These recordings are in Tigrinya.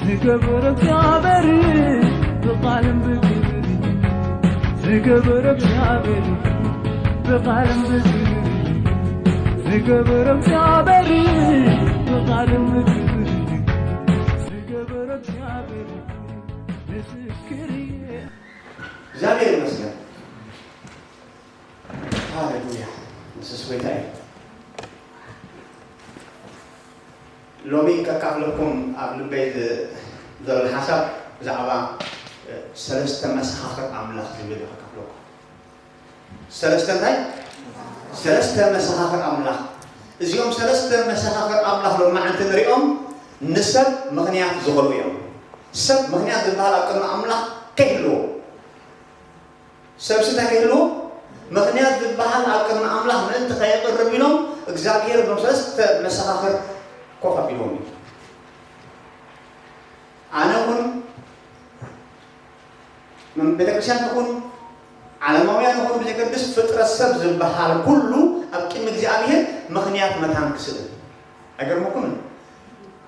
ዝገበረ እግዚኣብሔር ብቓልን ብግብር፣ ዝገበረ እግዚኣብሔር ብቓልን ብግብር፣ ዝገበረ እግዚኣብሔር ብቓልን ብግብር፣ ዝገበረ እግዚኣብሔር ምስክር እየ። እግዚኣብሔር ይመስገን። ሃሌሉያ። ንሱስ ጎይታ እዩ። ሎሚ ከካፍለኩም ኣብ ልበይ ዝ-፣ ዘሎ ሓሳብ ብዛዕባ፣ እ፣ ሰለስተ መሰኻኽር ኣምላኽ ዝብል እዩ ከካፍለኩም። ሰለስተ እንታይ? ሰለስተ መሰኻኽር ኣምላኽ። እዚኦም ሰለስተ መሰኻኽር ኣምላኽ ሎማዓንቲ ንሪኦም ንሰብ ምኽንያት ዝኾኑ እዮም። ሰብ ምኽንያት ዝበሃል ኣብ ቅድሚ ኣምላኽ ከይህልዎ፣ ሰብ ስታ ከይህልዎ ምኽንያት ዝበሃል ኣብ ቅድሚ ኣምላኽ ምእንቲ ከየቕርብ ኢሎም እግዚኣብሔር እዞም ሰለስተ መሰኻኽር ኮፍ ኣቢልዎም እዩ። ኣነ እውን ምን-፣ ቤተክርስትያን ትኹን ዓለማውያን ይኹኑ ብዘገድስ ፍጥረት ሰብ ዝበሃል ኩሉ ኣብ ቅድሚ እግዚኣብሔር ምኽንያት መታን ክስእን። ኣይገርመኩምን?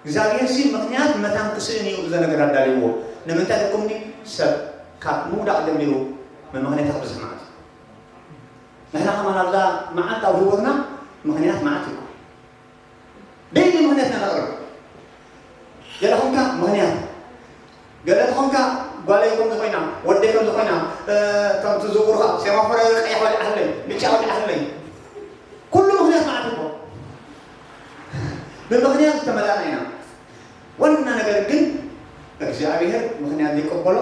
እግዚኣብሔር ሲ ምኽንያት መታን ክስእን እዩ እዞ ነገር ኣዳልይዎ። ንምንታይ ኢልኩምኒ? ሰብ ካብ ምውዳቕ ጀሚሩ መምኽንያታት ብዙሕ መዓት እዩ። ንሕና ከማን ኣብዛ መዓት ኣብ ህይወትና ምኽንያት መዓት እዩ። ደይሊ ምኽንያት ኢና ነቕርብ። ገለ ኾንካ ምኽንያት፣ ገለ ተኾንካ ጓለይ ከምዚ ኮይና፣ ወደይ ከምዚ ኮይና፣ እ፣ ከምቲ ዝውርኻ ሴማፎረ ቀይሕ ወሊዓለይ፣ ብጫ ወሊዓለይ። ኩሉ ምኽንያት መዓት እኮ። ብምኽንያት ዝተመላእና ኢና። ዋና ነገር ግን እግዚኣብሔር ምኽንያት ዘይቀበሎ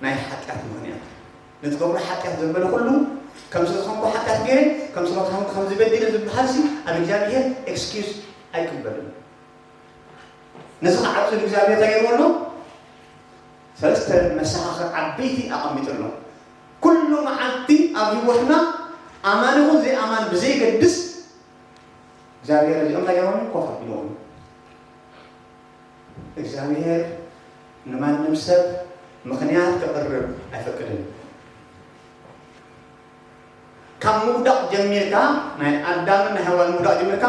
ናይ ሓጢኣት ምኽንያት። ንትገብሮ ሓጢኣት ዘበለ ኩሉ፣ ከም ስለ ዝኾንኩ ሓጢኣት ገይረ፣ ከም ስለ ዝኾንኩ ከምዚ በዲለ ዝበሃል ሲ ኣብ እግዚኣብሔር ኤክስኪዩዝ ኣይቅበልን። ነዚ ከዓብፅሉ እግዚኣብሔር እንታይ ገይርዎ ኣሎ? ሰለስተ መሰኻኽር ዓበይቲ ኣቐሚጡ ኣሎ። ኩሉ መዓልቲ ኣብ ህይወትና ኣማን ይኹን ዘይኣማን ብዘይገድስ እግዚኣብሔር እዚኦም እንታይ ገይሮም? ኮፍ ኣቢሎም። እግዚኣብሔር ንማንም ሰብ ምኽንያት ከቕርብ ኣይፈቅድን። ካብ ምውዳቕ ጀሚርካ፣ ናይ ኣዳምን ናይ ሄዋን ምውዳቕ ጀሚርካ፣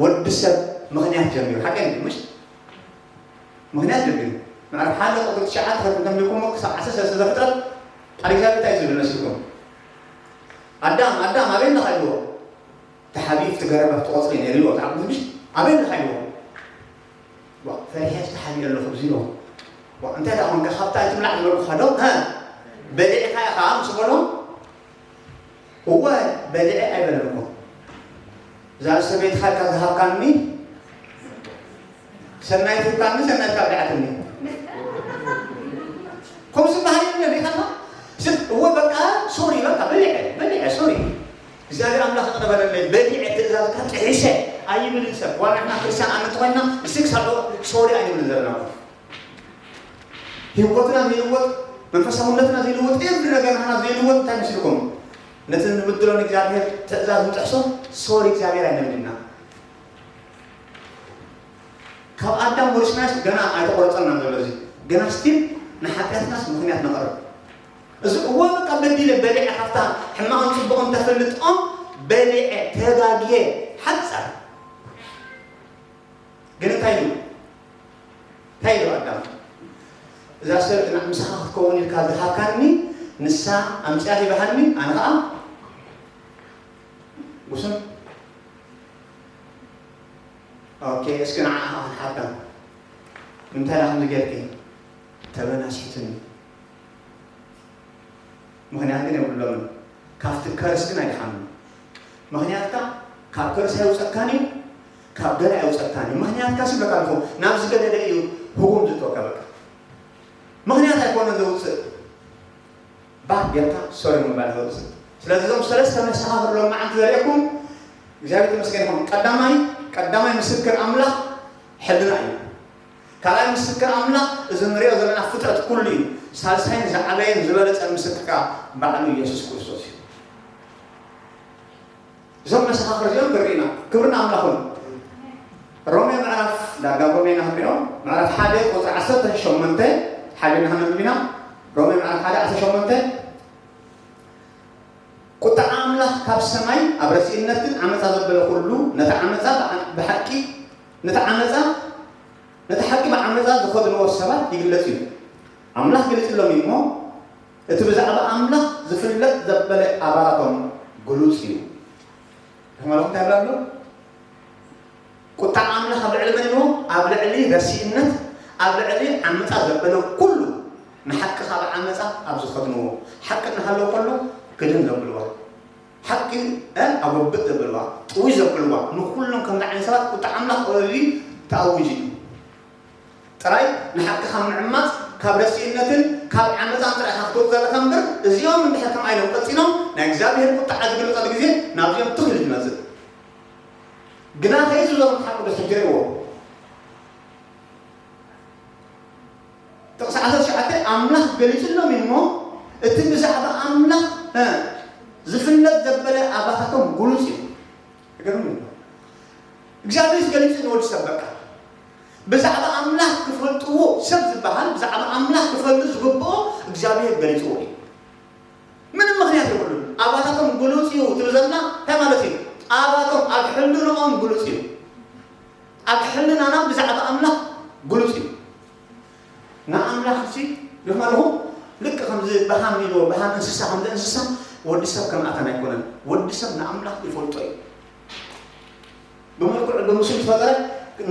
ወዲ ሰብ ምኽንያት ጀሚሩ። ሓቂ እንዲ፣ ምሽ? ምኽንያት ጀሚሩ። ምዕራፍ ሓደ ቁጽሪ ትሽዓተ ከተንብብኩሞ ክሳብ ዓሰርተ ሰለስተ ዘፍጥረት፣ ቃል እግዚኣብሔር እንታይ ዝብል መሲልኩም? ኣዳም፣ ኣዳም፣ ኣበይ ኣለኻ ኢልዎ? ተሓቢኡ እቲ ገረብ ኣብቲ ቆጽሊ ነይሩ ኢልዎ። ተሓቢኡ፣ ምሽ? ኣበይ ኣለኻ ኢልዎ? ዋ፣ ፈሪሐ ተሓቢኡ ኣለኹ፣ እዚ ኢልዎ። ዋ፣ እንታይ ደኣ ኾንካ? ካብታ ኣይትብላዕ ዝበልኩኻ ዶ? ሃ? በሊዕካ ኢኻ ምስ በሎ፣ እወ፣ በሊዐ ኣይበለን እኮ። እዛ ሰበይትኻ ኢልካ ዝሃብካኒ፣ ሰናይት ሂብካኒ፣ ሰናይት ካብሊዓትኒ። ከምኡ ዝበሃል የለን፣ ሪኢኻኻ? ስብ-፣ እወ፣ በቃ፣ ሶሪ፣ በቃ፣ በሊዐ፣ በሊዐ፣ ሶሪ። እግዚኣብሔር ኣምላኽ ይቕረ በለለይ፣ በሊዐ፣ ትእዛዝካ ጥሒሰ ኣይብልን ሰብ። ዋላ ንሕና ክርስትያን ኣመንቲ ኮይንና፣ እስቲ ክሳብ ሶሪ ኣይንብልን ዘለና። ህይወትና ዘይልወጥ፣ መንፈሳውነትና ዘይልወጥ፣ ኤቭሪ ነገር ናህና ዘይልወጥ እንታይ መሲልኩም? ነቲ ንብድሎ ንእግዚኣብሔር ትእዛዝ ንጥሕሶ፣ ሶሪ እግዚኣብሔር ኣይንብልና። ካብ ኣዳም ወሪስናስ ገና ኣይተቆረጸናን ዘሎ እዚ። ገና ስቲል ንሓጢኣትናስ ምኽንያት ነቕርብ። እዚ እወ በቃ በዲለ በሊዐ ካብታ ሕማቕን ጽቡቕን ተፈልጥ ኦም በሊዐ ተጋግየ ሓጻር። ግን እንታይ ኢሉ? እንታይ ኢሉ ኣዳም? እዛ ሰብ ና-፣ ምሳኻ ክትከውን ኢልካ ዝሃብካኒ ንሳ ኣምጺኣ ሂባሃኒ፣ ኣነ ኸኣ ጉስም። ኦኬ፣ እስኪ ንዓኣ ኸኣ ንሓታ። ንምንታይ ኢላ ከምዚ ጌርኪ? ተበላሽትኒ። ምኽንያት ግን የብሎምን። ካብቲ ከርስ ግን ኣይድሓኑን። ምኽንያትካ ካብ ከርስ ኣይውፀካን እዩ፣ ካብ ገለ ኣይውፀካን እዩ። ምኽንያትካ ሲ ይብለካ ኣለኹ፣ ናብዚ ገደደ እዩ ህጉም ዝእትወካ በቃ። ምኽንያት ኣይኮነን ዘውፅእ። ባህ ጌርካ ሶሪ ምባል ዘውፅእ። ስለዚ እዞም ሰለስተ መሰኻኽር ሎማዓንቲ ዘርእየኩም እግዚኣብሔር ተመስገን ይኹን። ቀዳማይ፣ ቀዳማይ ምስክር ኣምላኽ ሕልና እዩ። ካልኣይ ምስክር ኣምላኽ እዚ ንሪኦ ዘለና ፍጥረት ኩሉ እዩ። ሳልሳይን ዝዓበየን ዝበለጸን ምስክር ከኣ ባዕሉ ኢየሱስ ክርስቶስ እዩ። እዞም መሰኻኽር እዚኦም ክርኢ ኢና። ክብሪ ንኣምላኽ ይኹን። ሮሜ ምዕራፍ፣ ዳርጋ ሮሜ ኢና ክንሪኦ፣ ምዕራፍ ሓደ ቁጽሪ ዓሰርተ ሸሞንተ ሓቢርና ከነንብብ ኢና። ሮሜ ምዕራፍ ሓደ ዓሰርተ ሸሞንተ፣ ቁጥዓ ኣምላኽ ካብ ሰማይ ኣብ ረሲእነትን ዓመጻ ዘበለ ኩሉ ነቲ ዓመጻ ብዓ-፣ ብሓቂ፣ ነቲ ዓመጻ ነቲ ሓቂ ብዓመፃ ዝኸድንዎ ሰባት ይግለፅ እዩ። ኣምላኽ ገሊፅሎም እዩ እሞ፣ እቲ ብዛዕባ ኣምላኽ ዝፍለጥ ዘበለ ኣባታቶም ግሉፅ እዩ። ማለት እንታይ ይብላ ኣሎ? ቁጣ ኣምላኽ ኣብ ልዕሊ መን እዩ? ኣብ ልዕሊ ረሲእነት፣ ኣብ ልዕሊ ዓመፃ ዘበለ ኩሉ፣ ንሓቂ ካብ ዓመፃ ኣብ ዝኸድንዎ። ሓቂ እናሃለወ ከሎ ግድን ዘብልዋ፣ ሓቂ ኣጎብጥ ዘብልዋ፣ ጥውይ ዘብልዋ፣ ንኩሎም ከምዚ ዓይነት ሰባት ቁጣ ኣምላኽ ኦረዲ ተኣዊጁ እዩ። ጥራይ ንሓቂ ካብ ምዕማፅ፣ ካብ ረሲእነትን ካብ ዓመፃን ጥራይ ኢኻ ክትወፅእ ዘለካ እምበር፣ እዚኦም እንድሕር ከምኣ ኢሎም ቀፂሎም፣ ናይ እግዚኣብሔር ቁጣዓ ዝግለፀሉ ግዜ ናብዚኦም ትኽ ኢሉ ዝመፅእ። ግና ከይዚ ዞም ሓቂ ዶ ሕጂ ርእይዎ። ጥቕሲ ዓሰርተ ትሽዓተ ኣምላኽ ገሊፅሎም እዩ እሞ፣ እቲ ብዛዕባ ኣምላኽ ዝፍለጥ ዘበለ ኣባታቶም ግሉፅ እዩ። ይገርም እዩ። እግዚኣብሔር ገሊፁ ንወዲ ሰብ በቃ ብዛዕባ ኣምላኽ ክፈልጥዎ ሰብ ዝበሃል ብዛዕባ ኣምላኽ ክፈልጥ ዝግብኦ እግዚኣብሔር ገሊፅዎ እዩ። ምንም ምክንያት የብሉን። ኣባታቶም ግሉፅ እዩ ትብል ዘላ እንታይ ማለት እዩ? ኣባቶም ኣብ ሕልንኦም ግሉፅ እዩ። ኣብ ሕልናና ብዛዕባ ኣምላኽ ግሉፅ እዩ። ንኣምላኽ ሲ ሪኹም ኣለኹ ልክ ከምዚ በሃም ኢልዎ በሃም እንስሳ ከምዚ እንስሳ ወዲ ሰብ ከምኣተን ኣይኮነን። ወዲ ሰብ ንኣምላኽ ይፈልጦ እዩ። ብመልክዑ ብምስሉ ዝፈጠረ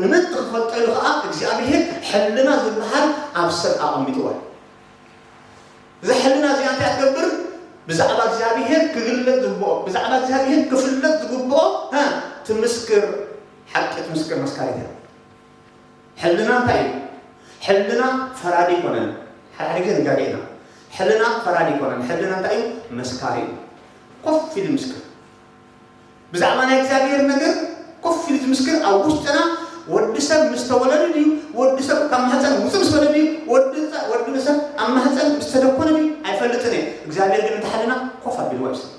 ንምእንቲ ክፈልጦ ኢሉ ከዓ እግዚኣብሔር ሕልና ዝበሃል ኣብ ሰብ ኣቐሚጥዎ። እዛ ሕልና እዚኣ እንታይ ትገብር? ብዛዕባ እግዚኣብሔር ክግለጥ ዝግብኦ፣ ብዛዕባ እግዚኣብሔር ክፍለጥ ዝግብኦ እ ትምስክር፣ ሓቂ ትምስክር መስካሪት እያ። ሕልና እንታይ እዩ? ሕልና ፈራዲ ኣይኮነን። ሓደ ሓደ ግዜ ንጋገ ኢና። ሕልና ፈራዲ ኣይኮነን። ሕልና እንታይ እዩ? መስካሪ እዩ። ኮፍ ኢሉ ምስክር። ብዛዕባ ናይ እግዚኣብሔር ነገር ኮፍ ኢሉ ዝምስክር ኣብ ውሽጥና ወዲ ሰብ ምስ ተወለደ ድዩ? ወዲ ሰብ ካብ ማህፀን ውፅእ ምስ በለ ድዩ? ወዲ ወዲ ሰብ ኣብ ማህፀን ምስ ተደኮነ ድዩ? ኣይፈልጥን እየ። እግዚኣብሔር ግን እንተሓልና ኮፍ ኣቢልዎ ይምስክር።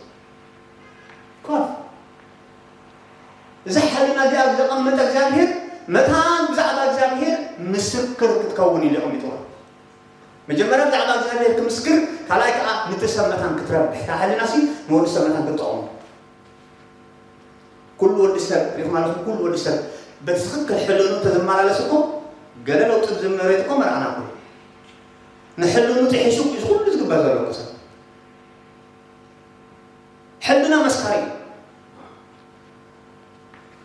ኮፍ እዛ ሕልና እዚኣ ዘቐመጠ እግዚኣብሔር መታን ብዛዕባ እግዚኣብሔር ምስክር ክትከውን ኢሉ የቐሚጥዋ። መጀመርያ ብዛዕባ እግዚኣብሔር ክምስክር፣ ካልኣይ ከዓ ነቲ ሰብ መታን ክትረብሕ። እታ ሕልና ሲ ንወዲ ሰብ መታን ክትጠቕሙ። ኩሉ ወዲ ሰብ ሪኹም ኣለኹም፣ ኩሉ ወዲ ሰብ በቲ ትኽክል ሕልኑ ተዘመላለስ እኮ ገለ ለውጢ ዝመሬት እኮ መርኣና እኮ። ንሕልኑ ጥሒሱ እዚ ኩሉ ዝግበር ዘሎ እኮ ሰብ ሕልና መስካሪ እዩ።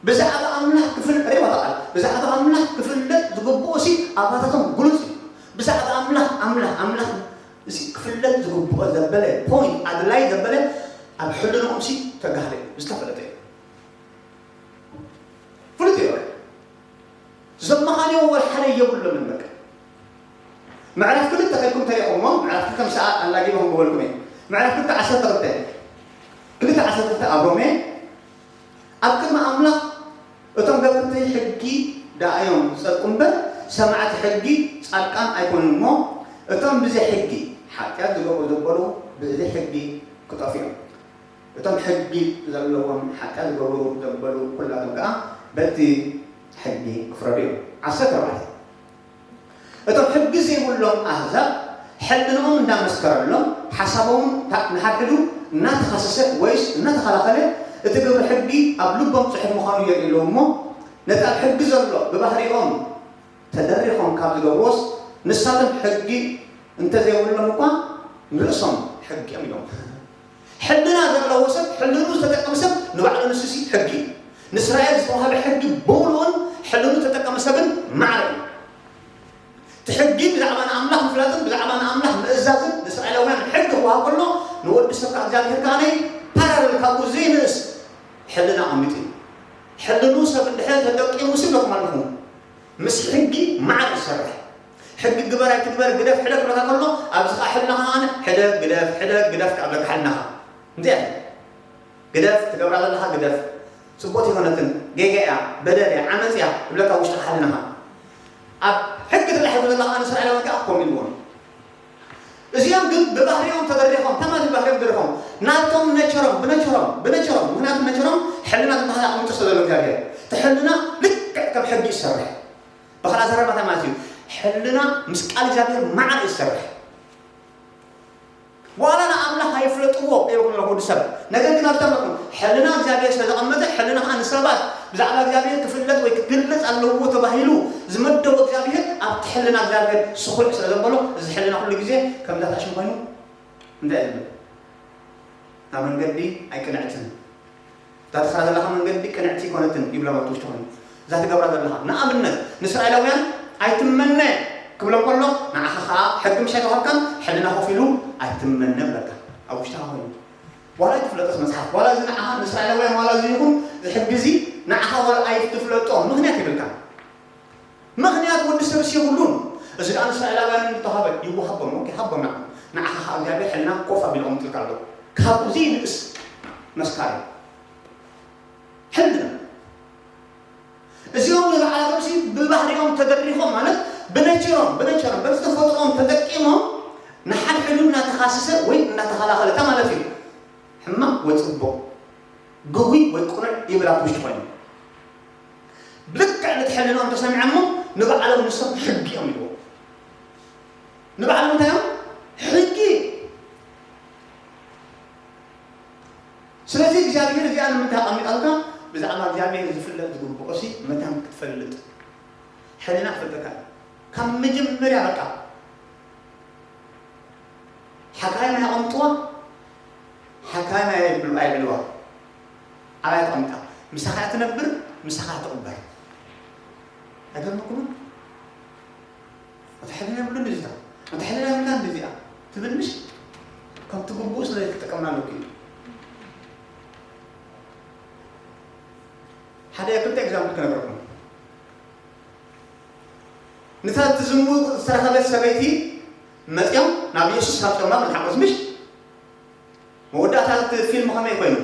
ብዛዕባ ኣምላኽ ክፍል ሬዋ ተቓል ብዛዕባ ኣምላኽ ክፍለጥ ዝግብኦ ሲ ኣባታቶም ግሉጽ እዩ። ብዛዕባ ኣምላኽ ኣምላኽ ኣምላኽ እዚ ክፍለጥ ዝግብኦ ዘበለ ፖይንት ኣድላይ ዘበለ ኣብ ሕልንኦም ሲ ተጋህደ እዩ ዝተፈለጠ እዩ። ፍሉጥ እዩ። ዘመኻንዮ ወላ ሓደ የብሎምን በቃ። ምዕራፍ ክልተ ከድኩም ተሪእኹሞ ምዕራፍ ክልተ ምሳኣ ኣላጊበ ክምበልኩም እየ። ምዕራፍ ክልተ ዓሰርተ ክልተ ክልተ ዓሰርተ ክልተ ኣብ ሮሜ ኣብ ቅድሚ ኣምላኽ እቶም ገበርቲ ሕጊ ደኣ እዮም ዝጸድቁ እምበር ሰማዕቲ ሕጊ ጻድቃን ኣይኮኑን እሞ እቶም ብዘይ ሕጊ ሓጢኣት ዝገብሩ ዘበሉ ብዘይ ሕጊ ክጠፍኡ እዮም። እቶም ሕጊ ዘለዎም ሓጢኣት ዝገብሩ ዘበሉ ኩላቶም ከኣ በቲ ሕጊ ክፍረዱ እዮም። ዓሰርተ ኣርባዕተ እቶም ሕጊ ዘይብሎም ኣህዛብ ሕልንኦም እንዳመስከረሎም ሓሳቦም ንሓድሕዱ እናተኻሰሰ ወይስ እናተኸላኸለ እቲ ግብሪ ሕጊ ኣብ ልቦም ጽሑፍ ምዃኑ የርኢ ኣለዉ እሞ ነቲ ኣብ ሕጊ ዘሎ ብባህሪኦም ተደሪኾም ካብ ዝገብርዎስ ንሳቶም ሕጊ እንተዘይብሎም እኳ ንርእሶም ሕጊ እዮም ኢሎም። ሕልና ዘለዎ ሰብ ሕልኑ ዝተጠቀመ ሰብ ንባዕሉ ንሱሲ ሕጊ እዩ። ንእስራኤል ዝተዋሃበ ሕጊ ብምሉኡን ሕልኑ ዝተጠቀመ ሰብን ማዕረ እዩ። እቲ ሕጊ ብዛዕባ ንኣምላኽ ምፍላጥን ብዛዕባ ንኣምላኽ ምእዛዝን ንእስራኤላውያን ሕጊ ክወሃብ ከሎ ንወዲ ሰብ ካብ እግዚኣብሔር ከኣ ናይ ፓራለል ካብኡ ዘይንእስ ሕልና ኣቐሚጡ እዩ። ሕልኑ ሰብ እንድሕር ተጠቂሙ ስብለኩም ኣለኹም ምስ ሕጊ ማዕረ ይሰርሕ። ሕጊ ግበር ኣይትግበር ግደፍ ሕደግ ክብለካ ከሎ ኣብዚ ከዓ ሕልናኻ ኣነ ሕደግ ግደፍ ሕደግ ግደፍ ክኣብለካ ሕልናኻ እንታይ ግደፍ ትገብራ ዘለኻ ግደፍ ጽቡቅ ይኮነትን ጌጋ እያ በደል እያ ዓመፅ እያ ይብለካ ውሽጥኻ ሕልናኻ። ኣብ ሕጊ ተታሒዙ ዘለኻ ኣነ እስራኤላውያን ከዓ ኮም ኢልዎም። እዚኦም ግን ብባህሪኦም ተደሪኾም ተማሊ ባህሪኦም ደሪኾም ናቶም ነቸሮም ብነቸሮም ብነቸሮም ምክንያቱ ነቸሮም ሕልና ዝበሃል ኣቕምጦ ስለ ዘሎ እግዚኣብሔር እቲ ሕልና ልክዕ ከም ሕጊ ይሰርሕ። ብኻልኣ ዘረባ እንታይ ማለት እዩ? ሕልና ምስ ቃል እግዚኣብሔር ማዕረ ይሰርሕ። ዋላ ንኣምላኽ ኣይፍለጥዎ ይብሉ ወዲ ሰብ ነገር ግን ኣብታ መጥኑ ሕልና እግዚኣብሔር ስለ ዘቐመጠ ሕልና ከዓ ንሰባት ብዛዕባ እግዚኣብሔር ክፍለጥ ወይ ክግለጽ ኣለዎ ተባሂሉ ዝመደቦ እግዚኣብሔር ኣብቲ ሕልና እግዚኣብሔር ስኹዕ ስለ ዘበሎ፣ እዚ ሕልና ኩሉ ግዜ ከምዛ ታሽም ኮይኑ እንታይ እዩ ዝብል? እታ መንገዲ ኣይቅንዕትን፣ እዛ ትኸዳ ዘለኻ መንገዲ ቅንዕቲ ኣይኮነትን ይብሎም ኣብቲ ውሽጢ ኮይኑ። እዛ ትገብራ ዘለኻ፣ ንኣብነት ንእስራኤላውያን ኣይትመነ ክብሎም ከሎ፣ ንዓኻ ኸዓ ሕጊ ምሽ ኣይተዋሃብካን፣ ሕልና ኮፍ ኢሉ ኣይትመነ ብለካ ኣብ ውሽጥኻ ኮይኑ። ዋላ ኣይትፍለጦስ መጽሓፍ፣ ዋላ እዚ ንዓኻ ንእስራኤላውያን ዋላ እዚ ይኹን፣ እዚ ሕጊ እዚ ንዓኻ ዋላ ኣይትፍለጦ፣ ምኽንያት የብልካን። ምኽንያት ወዲ ሰብስ የብሉን። እዚ ደኣ ንእስራኤላውያን እንተሃበ ይወሃቦም፣ ኦኬ፣ ሃቦም ንዓኹም። ንዓኻ ኸዓ እግዚኣብሔር ሕልና ኮፍ ኣቢሉ ኣቐሚጥልካ ኣሎ። ካብኡ ዘይንእስ መስካሪ ሕልና። እዚኦም ንባዕላቶምሲ ብባህሪኦም ተደሪኾም፣ ማለት ብነቸሮም፣ ብነቸሮም፣ በቲ ተፈጥሮኦም ተጠቂሞም ንሓድሕዱ እናተኻሰሰ ወይ እናተኸላኸለ፣ እታ ማለት እዩ ሕማቕ ወይ ጽቡቕ፣ ግጉይ ወይ ቅኑዕ ይብል ኣብቲ ውሽጢ ኮይኑ። ልክዕ ነቲ ሕልንኦም ተሰሚዖሞ ንባዕሎም ንሶም ሕጊ እዮም ኢልዎ። ንባዕሎም እንታይ እዮም? ሕጊ። ስለዚ እግዚኣብሔር እዚኣ ንምንታይ ኣቐሚጣልካ? ብዛዕባ እግዚኣብሔር ዝፍለጥ ዝግብኦ ሲ መታን ክትፈልጥ። ሕልና ክፈልጠካ እዩ። ካብ መጀመርያ በቃ ሓካይም ኣየቐምጥዋ፣ ሓካይም ኣየብሉ-፣ ኣየብልዋ። ኣብኣ ተቐሚጣ። ምሳኻ እያ ትነብር፣ ምሳኻ እያ ትቕበር። ኣይገርመኩምን? ኣቲ ሕልና የብሉን እዚታ፣ ኣቲ ሕልና የብላን እዚኣ ትብል ምሽ? ከምቲ ግቡእ ስለ ዘይተጠቀምናሉ እዩ። ሓደ ክልተ ኤግዛምፕል ክነግረኩም። ንታ ትዝሙ ዝተረኸበት ሰበይቲ መጺኦም ናብ የሱስ ኣምጺኦማ፣ መድሓጎስ ምሽ? መወዳእታ እቲ ፊልም ከመይ ኮይኑ?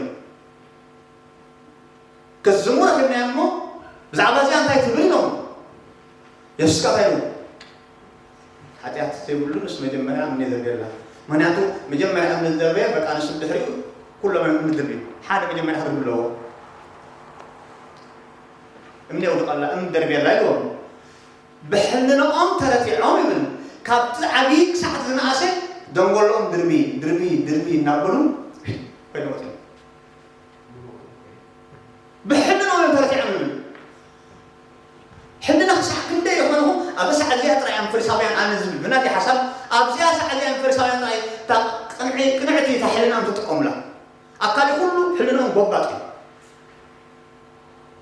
ክትዝሙ ረኺብናዮ እሞ፣ ብዛዕባ እዚኣ እንታይ ትብል ኢሎም? የሱስ ከኣ እንታይ ኢሉ? ሓጢኣት ዘይብሉ ንሱ መጀመርያ እምኒ የደርብየላ። ምኽንያቱ መጀመርያ እምኒ ዝደርበየ፣ በቃ ንሱ ብድሕሪኡ ኩሎም እዮም እምኒ ዝድርብዩ። ሓደ መጀመርያ ክድርቢ ኣለዎ። እምኒ የውድቐላ፣ እምኒ ደርብየላ ኢልዎም። ብሕልንኦም ተረቲዖም ይብል። ካብቲ ዓብዪ ክሳዕ እቲ ዝነኣሰ ደንጎሎኦም ድርቢ፣ ድርቢ፣ ድርቢ እናበሉ ኮይኖም ወፂኦም። ብሕልንኦም እዮም ተረቲዖም ይብል። ሕልና ክሳዕ ክንደይ ይኾንኹ፣ ኣብ ሳዕ እዚኣ ጥራይ እዮም ፈሪሳውያን ኣነ ዝብል፣ ብናተይ ሓሳብ፣ ኣብዚኣ ሳዕ እዚኣ እዮም ፈሪሳውያን ጥራይ እታ ቅንዒ-፣ ቅንዕቲ እታ ሕልንኦም ትጥቀሙላ። ኣብ ካሊእ ኩሉ ሕልንኦም ጎባጥ እዩ።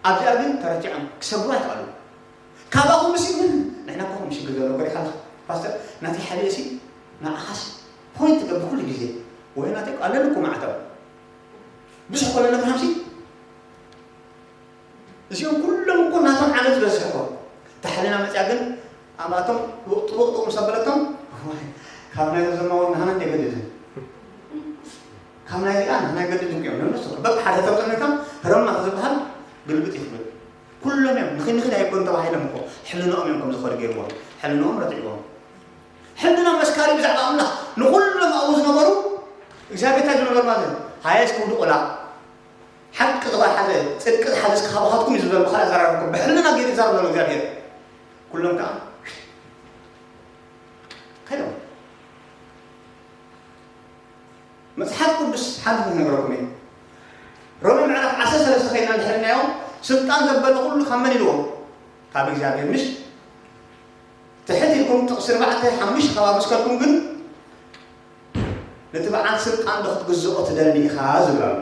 ኣብዚኣ ግን ተረቲዖም ክሰግሩ ኣይከኣሉን። ካባኹም ምስ ምን ንሕና እኮ ከም ሽግር ዘሎ ገሪኻ ኣለኻ ፓስተር፣ ናተይ ሓሊእሲ ንዓኻስ ፖይንት ትገብር ኩሉ ግዜ፣ ወይ ናተይ ኣለኒ እኮ ማዕተብ ብዙሕ ኮነ ነብርሃምሲ። እዚኦም ኩሎም እኮ ናቶም ዓመት ዝበዝሕ እኮ። እታ ሕልና መፅያ ግን ኣብኣቶም ውቕጡ ውቕጡ ምስ ኣበለቶም፣ "ዋይ፣ ካብ ናይ ዘማዊ ንሃና እንደ ገድድን፣ ካብ ናይ ዚኣ ንሃና ገድድን እዮም ነብሱ በብ ሓደ ተብጠነካ ረማ ዝበሃል ግልብጥ ይኽብል። ኩሎም እዮም ንኽንኽድ ኣይኮን ተባሂሎም እኮ ሕልንኦም እዮም ከም ዝኾነ ገይርዎም፣ ሕልንኦም ረትዕዎም። ሕልና መስካሪ ብዛዕባ ኣምላኽ ንኹሎም ኣብኡ ዝነበሩ እግዚኣብሔር እንታይ ዝነገር ማለት እዩ? ሃየስ ክውድቑላ ሓቂ ዝሓዘ፣ ጽድቂ ዝሓዘ እስከ ካባኻትኩም እዩ ዝብል፣ ብኻልእ ኣዘራርባ እኮ ብሕልና ገይሩ ይዛረብ ዘሎ እግዚኣብሔር። ኩሎም ከኣ ከይዶም። መጽሓፍ ቅዱስ ሓንቲ ክነግረኩም እየ። ሮሜ ምዕራፍ ዓሰርተ ሰለስተ ከይድና እንድሕር እናዮ፣ ስልጣን ዘበለ ኩሉ ካብ መን ኢልዎ? ካብ እግዚኣብሔር፣ ምሽ? ትሕት ኢልኩም ጥቕሲ ኣርባዕተ ሓሙሽተ ካብ ኣመስከርኩም ግን፣ ነቲ በዓል ስልጣን ዶ ክትግዝኦ ትደሊ ኢኻ ዝብል ኣሎ።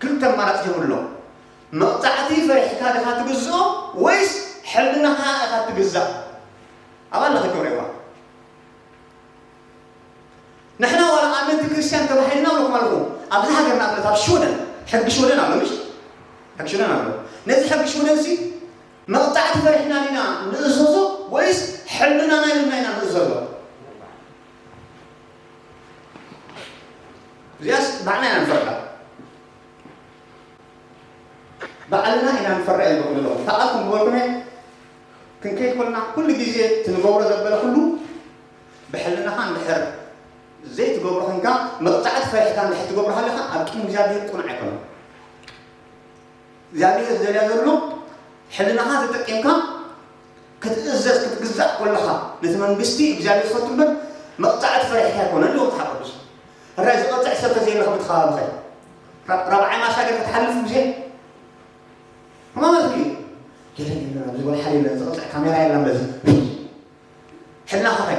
ክልተ ኣማራጺ ሂቡ ኣሎ። መቕጻዕቲ ፈሪሕካ ዲኻ ትግዝኦ ወይስ ሕልናኻ ኢኻ ትግዛእ? ኣብ ኣለኺ ክብረዋ። ንሕና ዋላ ኣመንቲ ክርስትያን ተባሂልና ኣለኩም ኣለኹ። ኣብዚ ሃገር ንኣብነት ኣብ ሽወደን፣ ሕጊ ሽወደን ኣሎ፣ ምሽ? ሕጊ ሽወደን ኣሎ። ነዚ ሕጊ ሽወደን ሲ መቕጻዕቲ ፈሪሕና ዲና ንእዘዞ ወይስ ሕልናና ኢልና ኢና ንእዘዞ? እዚኣስ ባዕልና ኢና ንፈርዳ። ባዕልና ኢና ንፈርዳ ኢልኩም ኣለኹ። ተቓልኩም ዝበልኩም እየ። ክንከይድ ከለና ኩሉ ግዜ እቲ ንገብሮ ዘበለ ኩሉ ብሕልናኻ እንድሕር ዘይትገብሮ ኮንካ፣ መቕጻዕቲ ፈሪሕካ እንድሕር ትገብሮ ሃለኻ፣ ኣብ ቅድሚ እግዚኣብሔር ቅኑዕ ኣይኮነን። እግዚኣብሔር ዝደልያ ዘሎ ሕልናኻ ተጠቂምካ ክትእዘዝ ክትግዛእ ከለኻ፣ ነቲ መንግስቲ እግዚኣብሔር ትፈቱ እምበር፣ መቕጻዕቲ ፈሪሕካ ኣይኮነን ኢልዎ መጽሓፍ ቅዱስ። ሕራይ ዝቐጽዕ ሰብ ተዘይረኽብ እቲ ከባቢኸ? ራ-፣ ራብዓይ ማሻገር ክትሓልፍ ግዜ ከማማት እዩ። የለን የለን ኣብዚ ወላ ሓደ የለን ዝቕፅዕ ካሜራ የለን በዚ ሕልና ኸኸ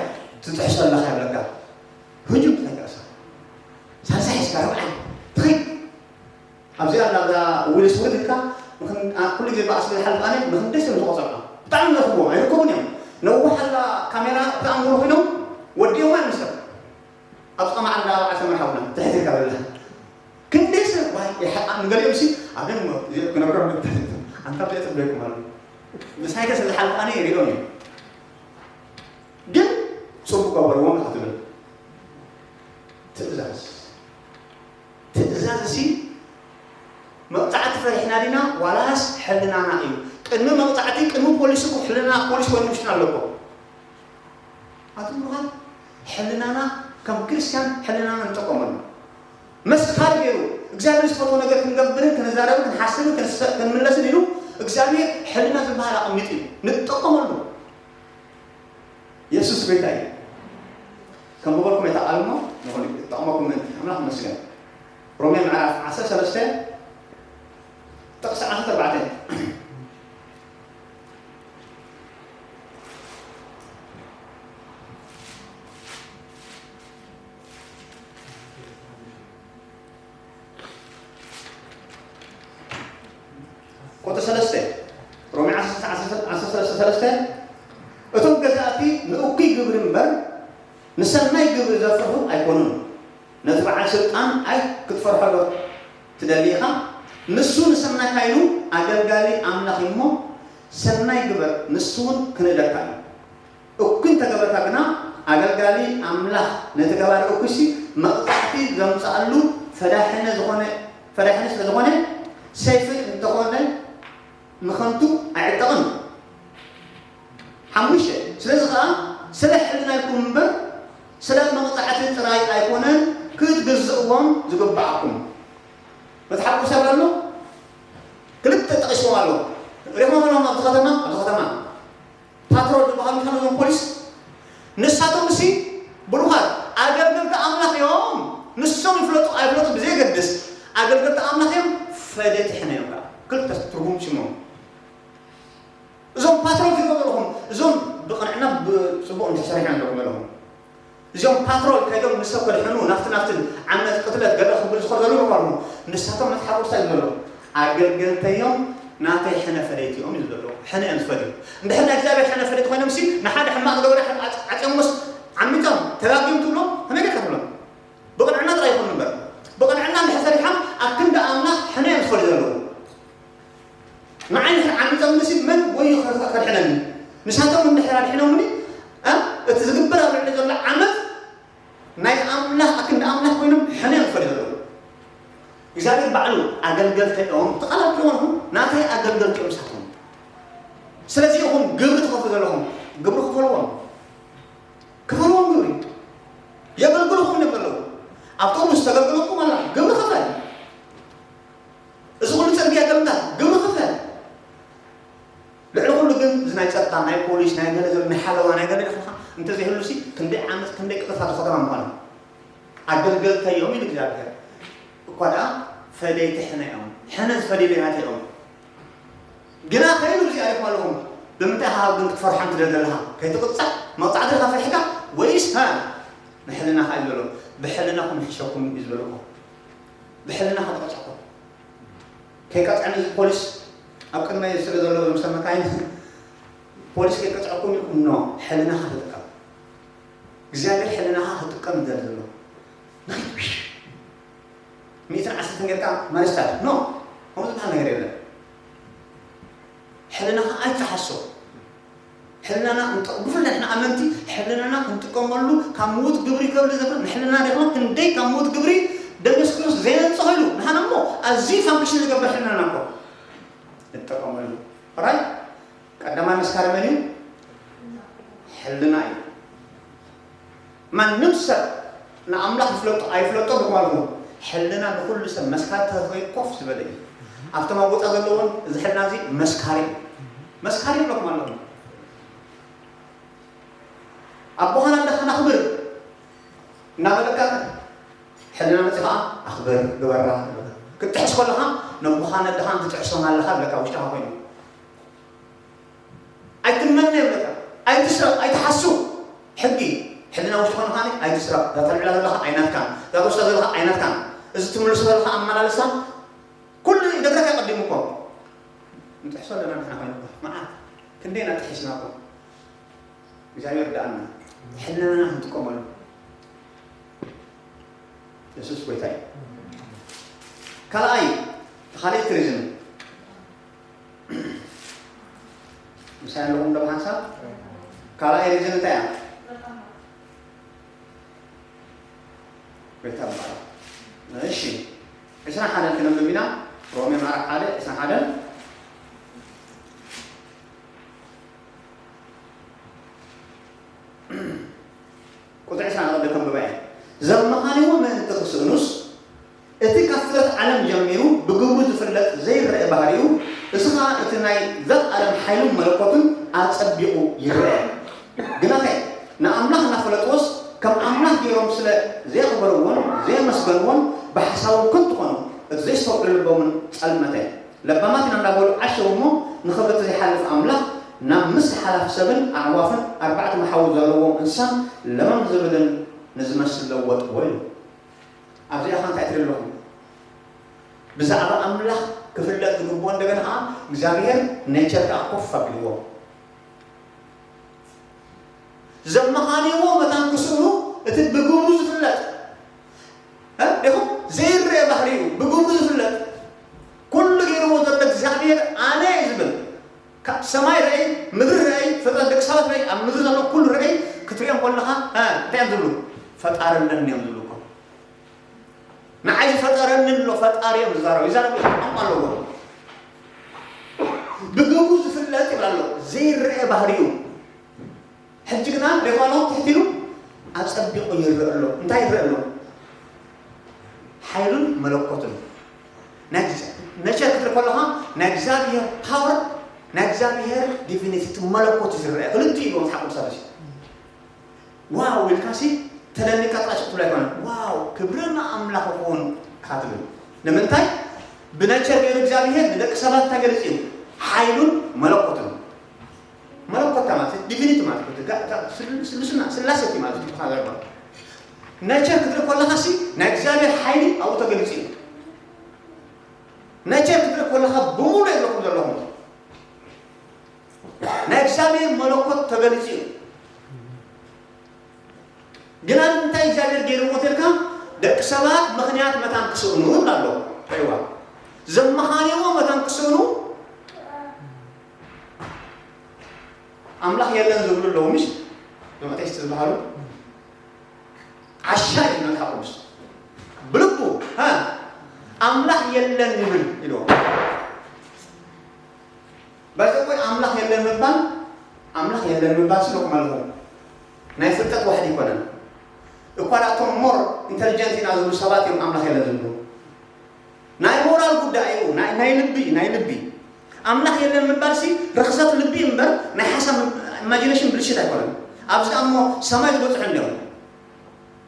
ትጥሕሶ ኣለኻ ይብለካ። ህጁም ትነቀሳ ሳልሳ ሒዝካ ርብዓይ ትኸይ ኣብዚኣ ናብዛ ዊል ስሚዝ ኢልካ ኩሉ ግዜ ብኣስሊ ዝሓልፍ ኣነ ንክንደይ ሰብ ዝቆፀርና ብጣዕሚ ነኽብዎም ኣይርከቡን እዮም። ነዋሕ ኣላ ካሜራ እታ ኣንጎሎ ኮይኖም ወዲኦም ኣይምሰል ኣብ ፃማ ዓንዳ በዓል ሰመር ሓውና ትሕት ኢልካ በላ ክንደይ ሰብ ዋይ ንገሊኦም ሲ ኣብም ክነብሮም ኣንታ ብፅበይኩም ኣሎ ምሳይ ከ ስለዝሓልፍ ኣነ ይሪኦም እዮም። ግን ፅቡቅ ገበርዎም ኢኻ ትብል ትእዛዝ ትእዛዝ እሲ መቕፃዕቲ ፈሪሕና ዲና ዋላስ ሕልናና እዩ? ቅድሚ መቕፃዕቲ ቅድሚ ፖሊስ እኮ ሕልና ፖሊስ ኮይኑ ውሽጥና ኣለኮ። ኣቶም ብሩኻት ሕልናና ከም ክርስቲያን ሕልናና ንጠቀመሉ መስካሪ ገይሩ እግዚኣብሔር ዝፈትዎ ነገር ክንገብርን ክንዛረብን ክንሓስብን ክንሰ- ክንምለስን ኢሉ እግዚኣብሔር ሕልና ዝበሃል ኣቐሚጡ እዩ ንጠቀመሉ። የሱስ ጎይታ እዩ። ከም ዝበልኩም ኣይተቓልሞ ንኾን ይጠቕመኩም ምእንቲ ኣምላኽ ይመስገን። ሮሜ ምዕራፍ ዓሰርተ ሰለስተ ጥቕሲ ዓሰርተ ኣርባዕተ ቁጥሪ ሰለስተ ሮሜ ዓሰርተ ሰለስተ ሰለስተ እቶም ገዛእቲ ንእኩይ ግብሪ እምበር ንሰናይ ግብሪ ዘፍርሁ ኣይኮኑን። ነቲ በዓል ስልጣን ኣይ ክትፈርሖ ዶ ትደሊ ኢኻ? ንሱ ንሰናይካ ኢሉ ኣገልጋሊ ኣምላኽ እዩ እሞ ሰናይ ግበር፣ ንሱ እውን ክንእደካ እዩ። እኩይ እንተገበርካ ግና ኣገልጋሊ ኣምላኽ ነቲ ገባሪ እኩይሲ መቕጻዕቲ ዘምጽኣሉ ፈዳሕነ ዝኾነ ፈዳሕነ ስለ ዝኾነ ሰይፊ እንተኾነ ንኸንቱ ኣይዕጠቕን። ሓሙሽተ ስለዚ ኸዓ ስለ ሕልና ኢልኩም እምበር ስለ መቕጻዕቲ ጥራይ ኣይኮነን ክትግዝእዎም ዝግብኣኩም። መጽሓፍ ቅዱስ ኣሎ ክልተ ጠቒስዎም ኣሎ ሪኹም ኣለኹም ኣብዚ ከተማ ኣብዚ ከተማ ፓትሮል ዝበሃሉ ምሻ ነዞም ፖሊስ ንሳቶም እሲ ብሩኻት ኣገልገልቲ ኣምላኽ እዮም። ንሶም ይፍለጡ ኣይፍለጡ ብዘየገድስ ኣገልገልቲ ኣምላኽ እዮም። ፈደቲ ሕነ እዮም ከዓ ክልተ ትርጉም ሽሞም እዞም ፓትሮል ዝገበርኹም እዞም ብቕንዕና ብፅቡቕ እንተሰሪሖም ኣለኹም ኣለኹም እዚኦም ፓትሮል ከይዶም ንሰብ ከድሕኑ ናፍቲ ናፍትን ዓመት ቅትለት ገለ ክብል ዝኸር ዘለዉ ይኾኑ ንሳቶም መፅሓፍ ቅዱስ እዩ ዘሎ ኣገልገልተዮም ናተይ ሕነ ፈለይቲ እዮም እዩ ዘሎ ሕነ እዮም ዝፈልዩ እንድሕር ናይ እግዚኣብሔር ሕነ ፈለይቲ ኮይኖም ሲ ንሓደ ሕማቕ ዝገበረ ዓፅዮምስ ዓሚቶም ተጋግዮም ትብሎ ከመይ ጌርካ ትብሎም ብቕንዕና ጥራይ ይኹን እምበር ብቕንዕና እንድሕር ሰሪሖም ኣብ ክንዲ ኣምላኽ ሕነ እዮም ዝፈልዩ ዘለዉ ንዓይ ንድሕር ዓሚፆምኒ ሲ መን ወዩ ከድሕነኒ ንሳቶም እንድሕር ኣድሒኖምኒ እቲ ዝግበር ኣብ ልዕሊ ዘሎ ዓመፅ ናይ ኣምላኽ ኣክንዲ ኣምላኽ ኮይኖም ሕነ እዮም ክፈል ዘለዉ እግዚኣብሔር ባዕሉ ኣገልገልተ እዮም ተቓላልቲ ይኾንኹም ናተይ ኣገልገልቲ እዮም ንሳቶም ስለዚ ኢኹም ግብሪ ትኸፍሉ ዘለኹም ግብሪ ክፈልዎም ክፈልዎም ግብሪ የገልግልኹም እዮም ዘለዉ ኣብቶም ምስ ተገልግለኩም ኣላ ግብሪ ክፈል እዚ ኩሉ ፅርግያ ገምታት ግብሪ ክፈል ልዕሊ ኩሉ ግን እዚ ናይ ፀጥታ ናይ ፖሊስ ናይ ገለ ዘሎ ናይ ሓለዋ ናይ ገለ ኢልካ እንተዘይህሉ ሲ ክንደይ ዓመት ክንደይ ቅጥርታት ከተማ ምዃኑ ኣገልገልተዮም ኢሉ እግዚኣብሔር እኳ ደኣ ፈደይቲ ሕነ እዮም ሕነ ዝፈደዩ ናተ እዮም ግና ከይኑ እዚ ኣሪኹም ኣለኹም ብምንታይ ሃብ ግን ክትፈርሖም ትደል ዘለኻ ከይትቕፃዕ መቕፃዕቲ ኢኻ ፈሪሕካ ወይስ ሃ ንሕልናኻ እዩ ዝበሎ ብሕልናኹም ይሕሸኩም እዩ ዝበልኩ ብሕልናኻ ትቐፅዕኩም ከይቀፅዐኒ እዚ ፖሊስ ኣብ ቅድመይ ስለ ዘሎ ምስ መካይን ፖሊስ ከይቀፅዐኩም ኢልኩም ኖ ሕልናኻ ተጥቀም እግዚኣብሔር ሕልናኻ ክጥቀም ይደል ዘሎ ሚእትን ዓሰርተን ጌርካ ማሪስታት ኖ ከምኡ ዝበሃል ነገር የለን ሕልናኻ ኣይትሓሶ ሕልናና ብፍላይ ንሕና ኣመንቲ ሕልናና ክንጥቀመሉ ካብ ምዉት ግብሪ ከብል ዘፈ ንሕልና ዲኽና ክንደይ ካብ ምዉት ግብሪ ደመስክሮስ ዘይነንጽኸሉ ንሓና እሞ ኣዝዩ ፋንክሽን ዝገብር ሕልናና እኮ ንጥቀመሉ ራይ ቀዳማይ መስካሪ መን እዩ ሕልና እዩ ማንም ሰብ ንኣምላኽ ይፍለጦ ኣይፍለጦ ብኳልኹ ሕልና ንኩሉ ሰብ መስካሪ ተዘይ ኮፍ ዝበለ እዩ ኣብቶም ኣብ ወፃ ዘለዎን እዚ ሕልና እዚ መስካሪ እዩ መስካሪ ይብለኩም ኣለኹ ኣቦኻና እንዳኻ ናኽብር እናበለካ ሕልና መፂ ከዓ ኣኽብር ግበራ ክትጥሕስ ከለኻ ነቦኻን ኣደኻን ትጥሕሶም ኣለኻ ብለካ ውሽጥኻ ኮይኑ ኣይትመነ ይብለካ። ኣይትስረቕ፣ ኣይትሓሱ። ሕጊ ሕልና ውሽጢ ኮይኑ ካኒ ኣይትስረቕ። እዛ ተልዕላ ዘለኻ ኣይናትካን፣ እዛ ትወስዳ ዘለኻ ኣይናትካን። እዚ ትምልሶ ዘለኻ ኣመላልሳ ኩሉ ይደግረካ ቀዲሙ እኮ። ንጥሕሶ ኣለና ንሕና ኮይኑ እኮ መዓት ክንደይና ጥሒስና እኮ። እግዚኣብሔር ዳኣና ሕልናና ክንጥቀመሉ። የሱስ ጎይታ እዩ። ካልኣይ ካልኣይ ሪዝን ምሳይ ኣለኹም ዶ ሓንሳብ ካልኣይ ሪዝን እንታይ እያ? ጎይታ ይባረክ። እሺ ዕስራን ሓደን ክነንብብ ኢና። ሮሜ ምዕራፍ ሓደ ዕስራን ሓደን ቁፅሪ ዕስራ ንቐድር ከንብባ እየ። ዘመኻንዎ ምእንቲ ክስእኑስ እቲ ካብ ፍጥረት ዓለም ጀሚሩ ብግብሩ ዝፍለጥ ዘይረአ ባህሪኡ፣ እዚ ኸዓ እቲ ናይ ዘልኣለም ሓይሉን መለኮቱን ኣጸቢቑ ይረአ። ግናኸ ንኣምላኽ እናፈለጥዎስ ከም ኣምላኽ ገይሮም ስለ ዘየኽበርዎን ዘየመስገንዎን ብሓሳቦም ከንቱ ኾኑ፣ እቲ ዘይስተውዕል ልቦምን ጸልመተ። ለባማት ኢና እንዳበሉ ዓሸው እሞ ንኽብሪ ዘይሓልፍ ኣምላኽ ናብ ምስሊ ሓላፊ ሰብን ኣዕዋፍን ኣርባዕተ መሓውር ዘለዎም እንስሳን ለመም ዝብልን ንዝመስል ለወጥዎ ኢሉ። ኣብዚኣ ኸ እንታይ ትርኢ ኣለኹም? ብዛዕባ ኣምላኽ ክፍለጥ ዝግብኦ እንደገና ኸዓ እግዚኣብሔር ኔቸር ከኣ ኮፍ ኣቢልዎ ዘመኻንይዎ መታን ክስእኑ እቲ ብግብሩ ዝፍለጥ እ? ኢኹም ዘይረአ ባህሪ እዩ ብግብሩ ዝፍለጥ ኩሉ ገይርዎ ዘሎ እግዚኣብሔር ኣነ እዩ ዝብል ካብ ሰማይ ረአይ ምድሪ ረአይ ፍጥረት ደቂ ሰባት ረአይ ኣብ ምድሪ ዘሎ ኩሉ ረአይ ክትሪኦም ከለኻ እ፣ እንታይ እዮም ዝብሉ ፈጣሪ ኣለኒ እዮም ዝብሉ እኮ ንዓይ ዝፈጠረኒ ኣሎ ፈጣሪ እዮም ዝዛረቡ ይዛረቡ ቋንቋ ኣለዎ ብግብሩ ዝፍለጥ ይብል ኣሎ ዘይረአ ባህሪ እዩ ሕጂ ግና ሬፋኖ ትሕት ኢሉ ኣጸቢቑ ይረአ ኣሎ እንታይ ይረአ ኣሎ ሓይሉን መለኮቱን ነቸር ክትርኢ ከለኻ ናይ እግዚኣብሔር ፓወር ናይ እግዚኣብሔር ዲቪኒቲ እቲ መለኮት ዝረአ ክልቲኡ ኢሉ መፅሓፍ ቅዱስ ኣለሲ ዋው ኢልካሲ ተደኒካ ጥራይ ትብሎ ኣይኮነን ዋው ክብሪ ንኣምላኽ ይኹን ኢኻ ትብል ንምንታይ ብነቸር ገይሩ እግዚኣብሔር ንደቂ ሰባት እንታይ ገሊፅ እዩ ሓይሉን መለኮቱን መለኮት ማለት ዲቪኒቲ ማለት ስልስና ስላሴቲ ማለት እዩ ካዘርባ ነቸር ክትርኢ ከለኻ ሲ ናይ እግዚኣብሔር ሓይሊ ኣብኡ ተገሊፁ እዩ ነቸር ክትርኢ ከለኻ ብሙሉ የለኩም ዘለኹም ናይ እግዚኣብሔር መለኮት ተገሊፁ እዩ ግና እንታይ እግዚኣብሔር ገይርዎ ተልካ ደቂ ሰባት ምኽንያት መታን ክስእኑ ኣሎ ይዋ ዘመኻንዎ መታን ክስእኑ ኣምላኽ የለን ዝብሉ ኣለዉ ምሽ ዞም ኣቴስት ዝበሃሉ ዓሻ እዩ መጽሓፍ ቅዱስ ብልቡ ኣምላኽ የለን ይብል ኢልዎ ባይዘወይ ኣምላኽ የለን ምባል ኣምላኽ የለን ምባል ስልኩም ኣለኹም ናይ ፍልጠት ዋሕዲ ይኮነን እኳ ዳእቶም ሞር ኢንተሊጀንት ኢና ዝብሉ ሰባት እዮም ኣምላኽ የለን ዝብሉ ናይ ሞራል ጉዳይ እዩ ናይ ልቢ ናይ ልቢ ኣምላኽ የለን ምባል ሲ ርኽሰት ልቢ እምበር ናይ ሓሳብ ኢማጂኔሽን ብልሽት ኣይኮነን ኣብዚ ኣሞ ሰማይ ዝበፅሑ እንዲዮም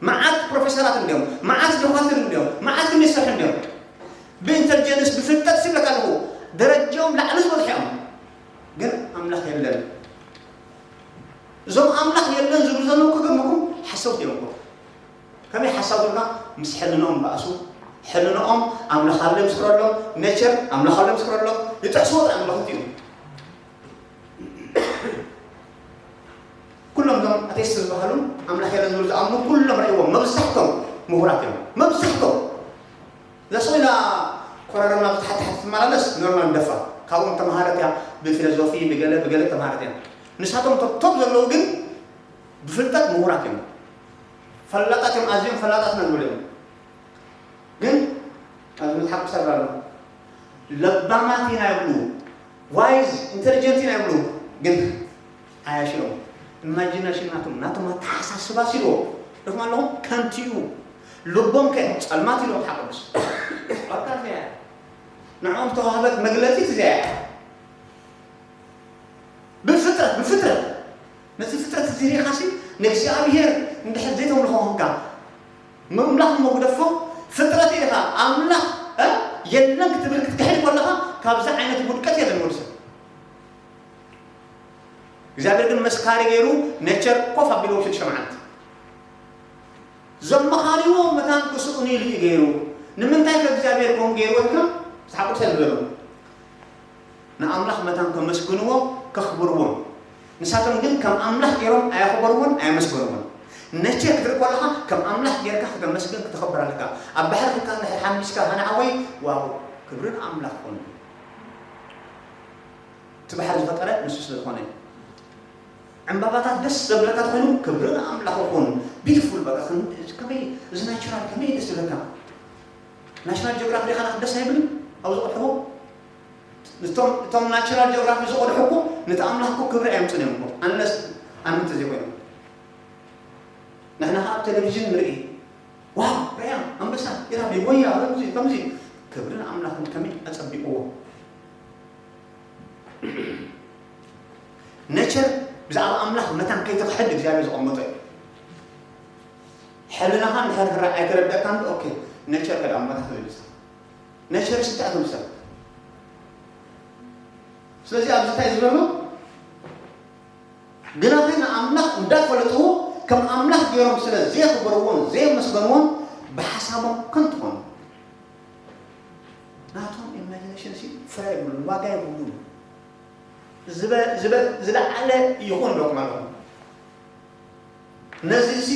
መዓት ፕሮፌሰራት እንዲዮም መዓት ዶኳትር እንዲዮም መዓት ክንዲ ዝሰርሑ እንዲዮም ብኢንተሊጀንስ ብፍልጠት ሲብለካ ኣለኹ ደረጃኦም ላዕሊ ዝበፅሑ እዮም ግን ኣምላኽ የለን እዞም ኣምላኽ የለን ዝብሉ ዘለዉ ክገርመኩም ሓሰውቲ እዮም እኮ ከመይ ሓሳብ ትብላ ምስ ሕልንኦም በኣሱ ሕልንኦም ኣምላኽ ኣሎ ምስክረሎም ኔቸር ኣምላኽ ኣሎ ምስክረሎም ይጥሕስዎ ጥራይ ኣምላኽቲ እዩ ኩሎም እዞም ኣቴስት ዝበሃሉ ኣምላኽ የለን ዝብሉ ዝኣምኑ ኩሎም ረእይዎም መብዛሕቶም ምሁራት እዮም መብዛሕቶም እዛ ሰው ኢላ ኮረረማ ብትሓትሓት ትመላለስ ኖርማል ደፋ ካብኦም ተምሃረት እያ ብፊሎዞፊ ብገለ ብገለ ተምሃረት እያ ንሳቶም ቶፕ ዘለዉ ግን ብፍልጠት ምሁራት እዮም ፈላጣት እዮም ኣዝዮም ፈላጣት ነንብሉ እዮም ግን ኣብዚ መፅሓፍ ቅዱስ ኣሎ ለባማት ኢና ይብሉ ዋይዝ ኢንቴሊጀንት ኢና ይብሉ ግን ኣያሽሎም ኢማጂናሽን ናቶም ናቶም ኣተሓሳስባ ሲልዎ ርኩም ኣለኹም ከንቲኡ ልቦም ከ ጸልማት ኢሎም ሓቅዱስ ኣርካ እዚኣ ንዕኦም ተዋህበት መግለጺት እዚኣ ብፍጥረት ብፍጥረት ነዚ ፍጥረት እዚ ሪኢኻሲ ንእግዚኣብሔር እንድሕር ዘይተምልኾ ኮንካ ምምላኽ እሞ ግደፎ ፍጥረት ኢኻ ኣምላኽ የለን ክትብል ክትክሕድ ከለኻ ካብዚ ዓይነት ውድቀት የለን ወዲ ሰብ። እግዚኣብሔር ግን መስካሪ ገይሩ ነቸር ኮፍ ኣቢልዎ ሽዱሽተ መዓልቲ ዘመኻሪዎ መታን ክስእኑ ኢሉ እዩ ገይሩ። ንምንታይ ከእግዚኣብሔር ከምኡ ገይርዎ ኢልካ መጽሓፍ ቅዱስ ኣይዝበሎ። ንኣምላኽ መታን ከመስግንዎ ከኽብርዎን ንሳቶም ግን ከም ኣምላኽ ገይሮም ኣየኽበርዎን ኣየመስገንዎን። ነቸር ክትርኢ ከለኻ ከም ኣምላኽ ጌርካ ክተመስግን ክተኽብር ኣለካ። ኣብ ባሕሪ ክካ እንድሕር ሓሚስካ ሃነ ሓወይ ዋው ክብሪ ንኣምላኽ ኮኑ። እቲ ባሕሪ ዝፈጠረ ንሱ ስለ ዝኾነ እዩ። ዕምባባታት ደስ ዘብለካ ተኾይኑ ክብሪ ንኣምላኽ ይኹን። ቢዩቲፉል በቃ ከም- ከመይ እዚ ናቹራል ከመይ ደስ ዝብለካ። ናሽናል ጂኦግራፊ ዲኻ ደስ ኣይብልን? ኣብ ዝቕድሕዎ እቶም እቶም ናቹራል ጂኦግራፊ ዝቕድሑ እኮ ነቲ ኣምላኽ እኮ ክብሪ ኣየምፅን እዮም እኮ ኣነስ ኣምንት ዘይኮይኖም ንሕና ከዓ ኣብ ቴሌቪዥን ንርኢ ዋው ሪያ ኣንበሳ ኢራቢ ጎያ ከምዚ ከምዚ ክብሪ ንኣምላኽ ከመይ ኣፀቢቕዎ ነቸር ብዛዕባ ኣምላኽ መታን ከይተኽሕድ እግዚኣብሔር ዘቐመጦ እዩ። ሕልናኻ እንድሕር ክረኣ ኣይተረደእካን ዶ? ኦኬ ነቸር ከዳ መታን ትብል ነቸር ስንታይ ትምሰል። ስለዚ ኣብዚ እንታይ ዝበሎ ግናኸ ንኣምላኽ እንዳፈለጥዎ ከም ኣምላኽ ገይሮም ስለ ዘየኽበርዎን ዘየመስገንዎን ብሓሳቦም ከንቱ ኾኑ። ናቶም ኢማጂኔሽን ሲ ፍረ የብሉን፣ ዋጋ የብሉን። ዝበ- ዝበ- ዝለዓለ ይኹን ኢሎም ኣለኹም። ነዚ እዚ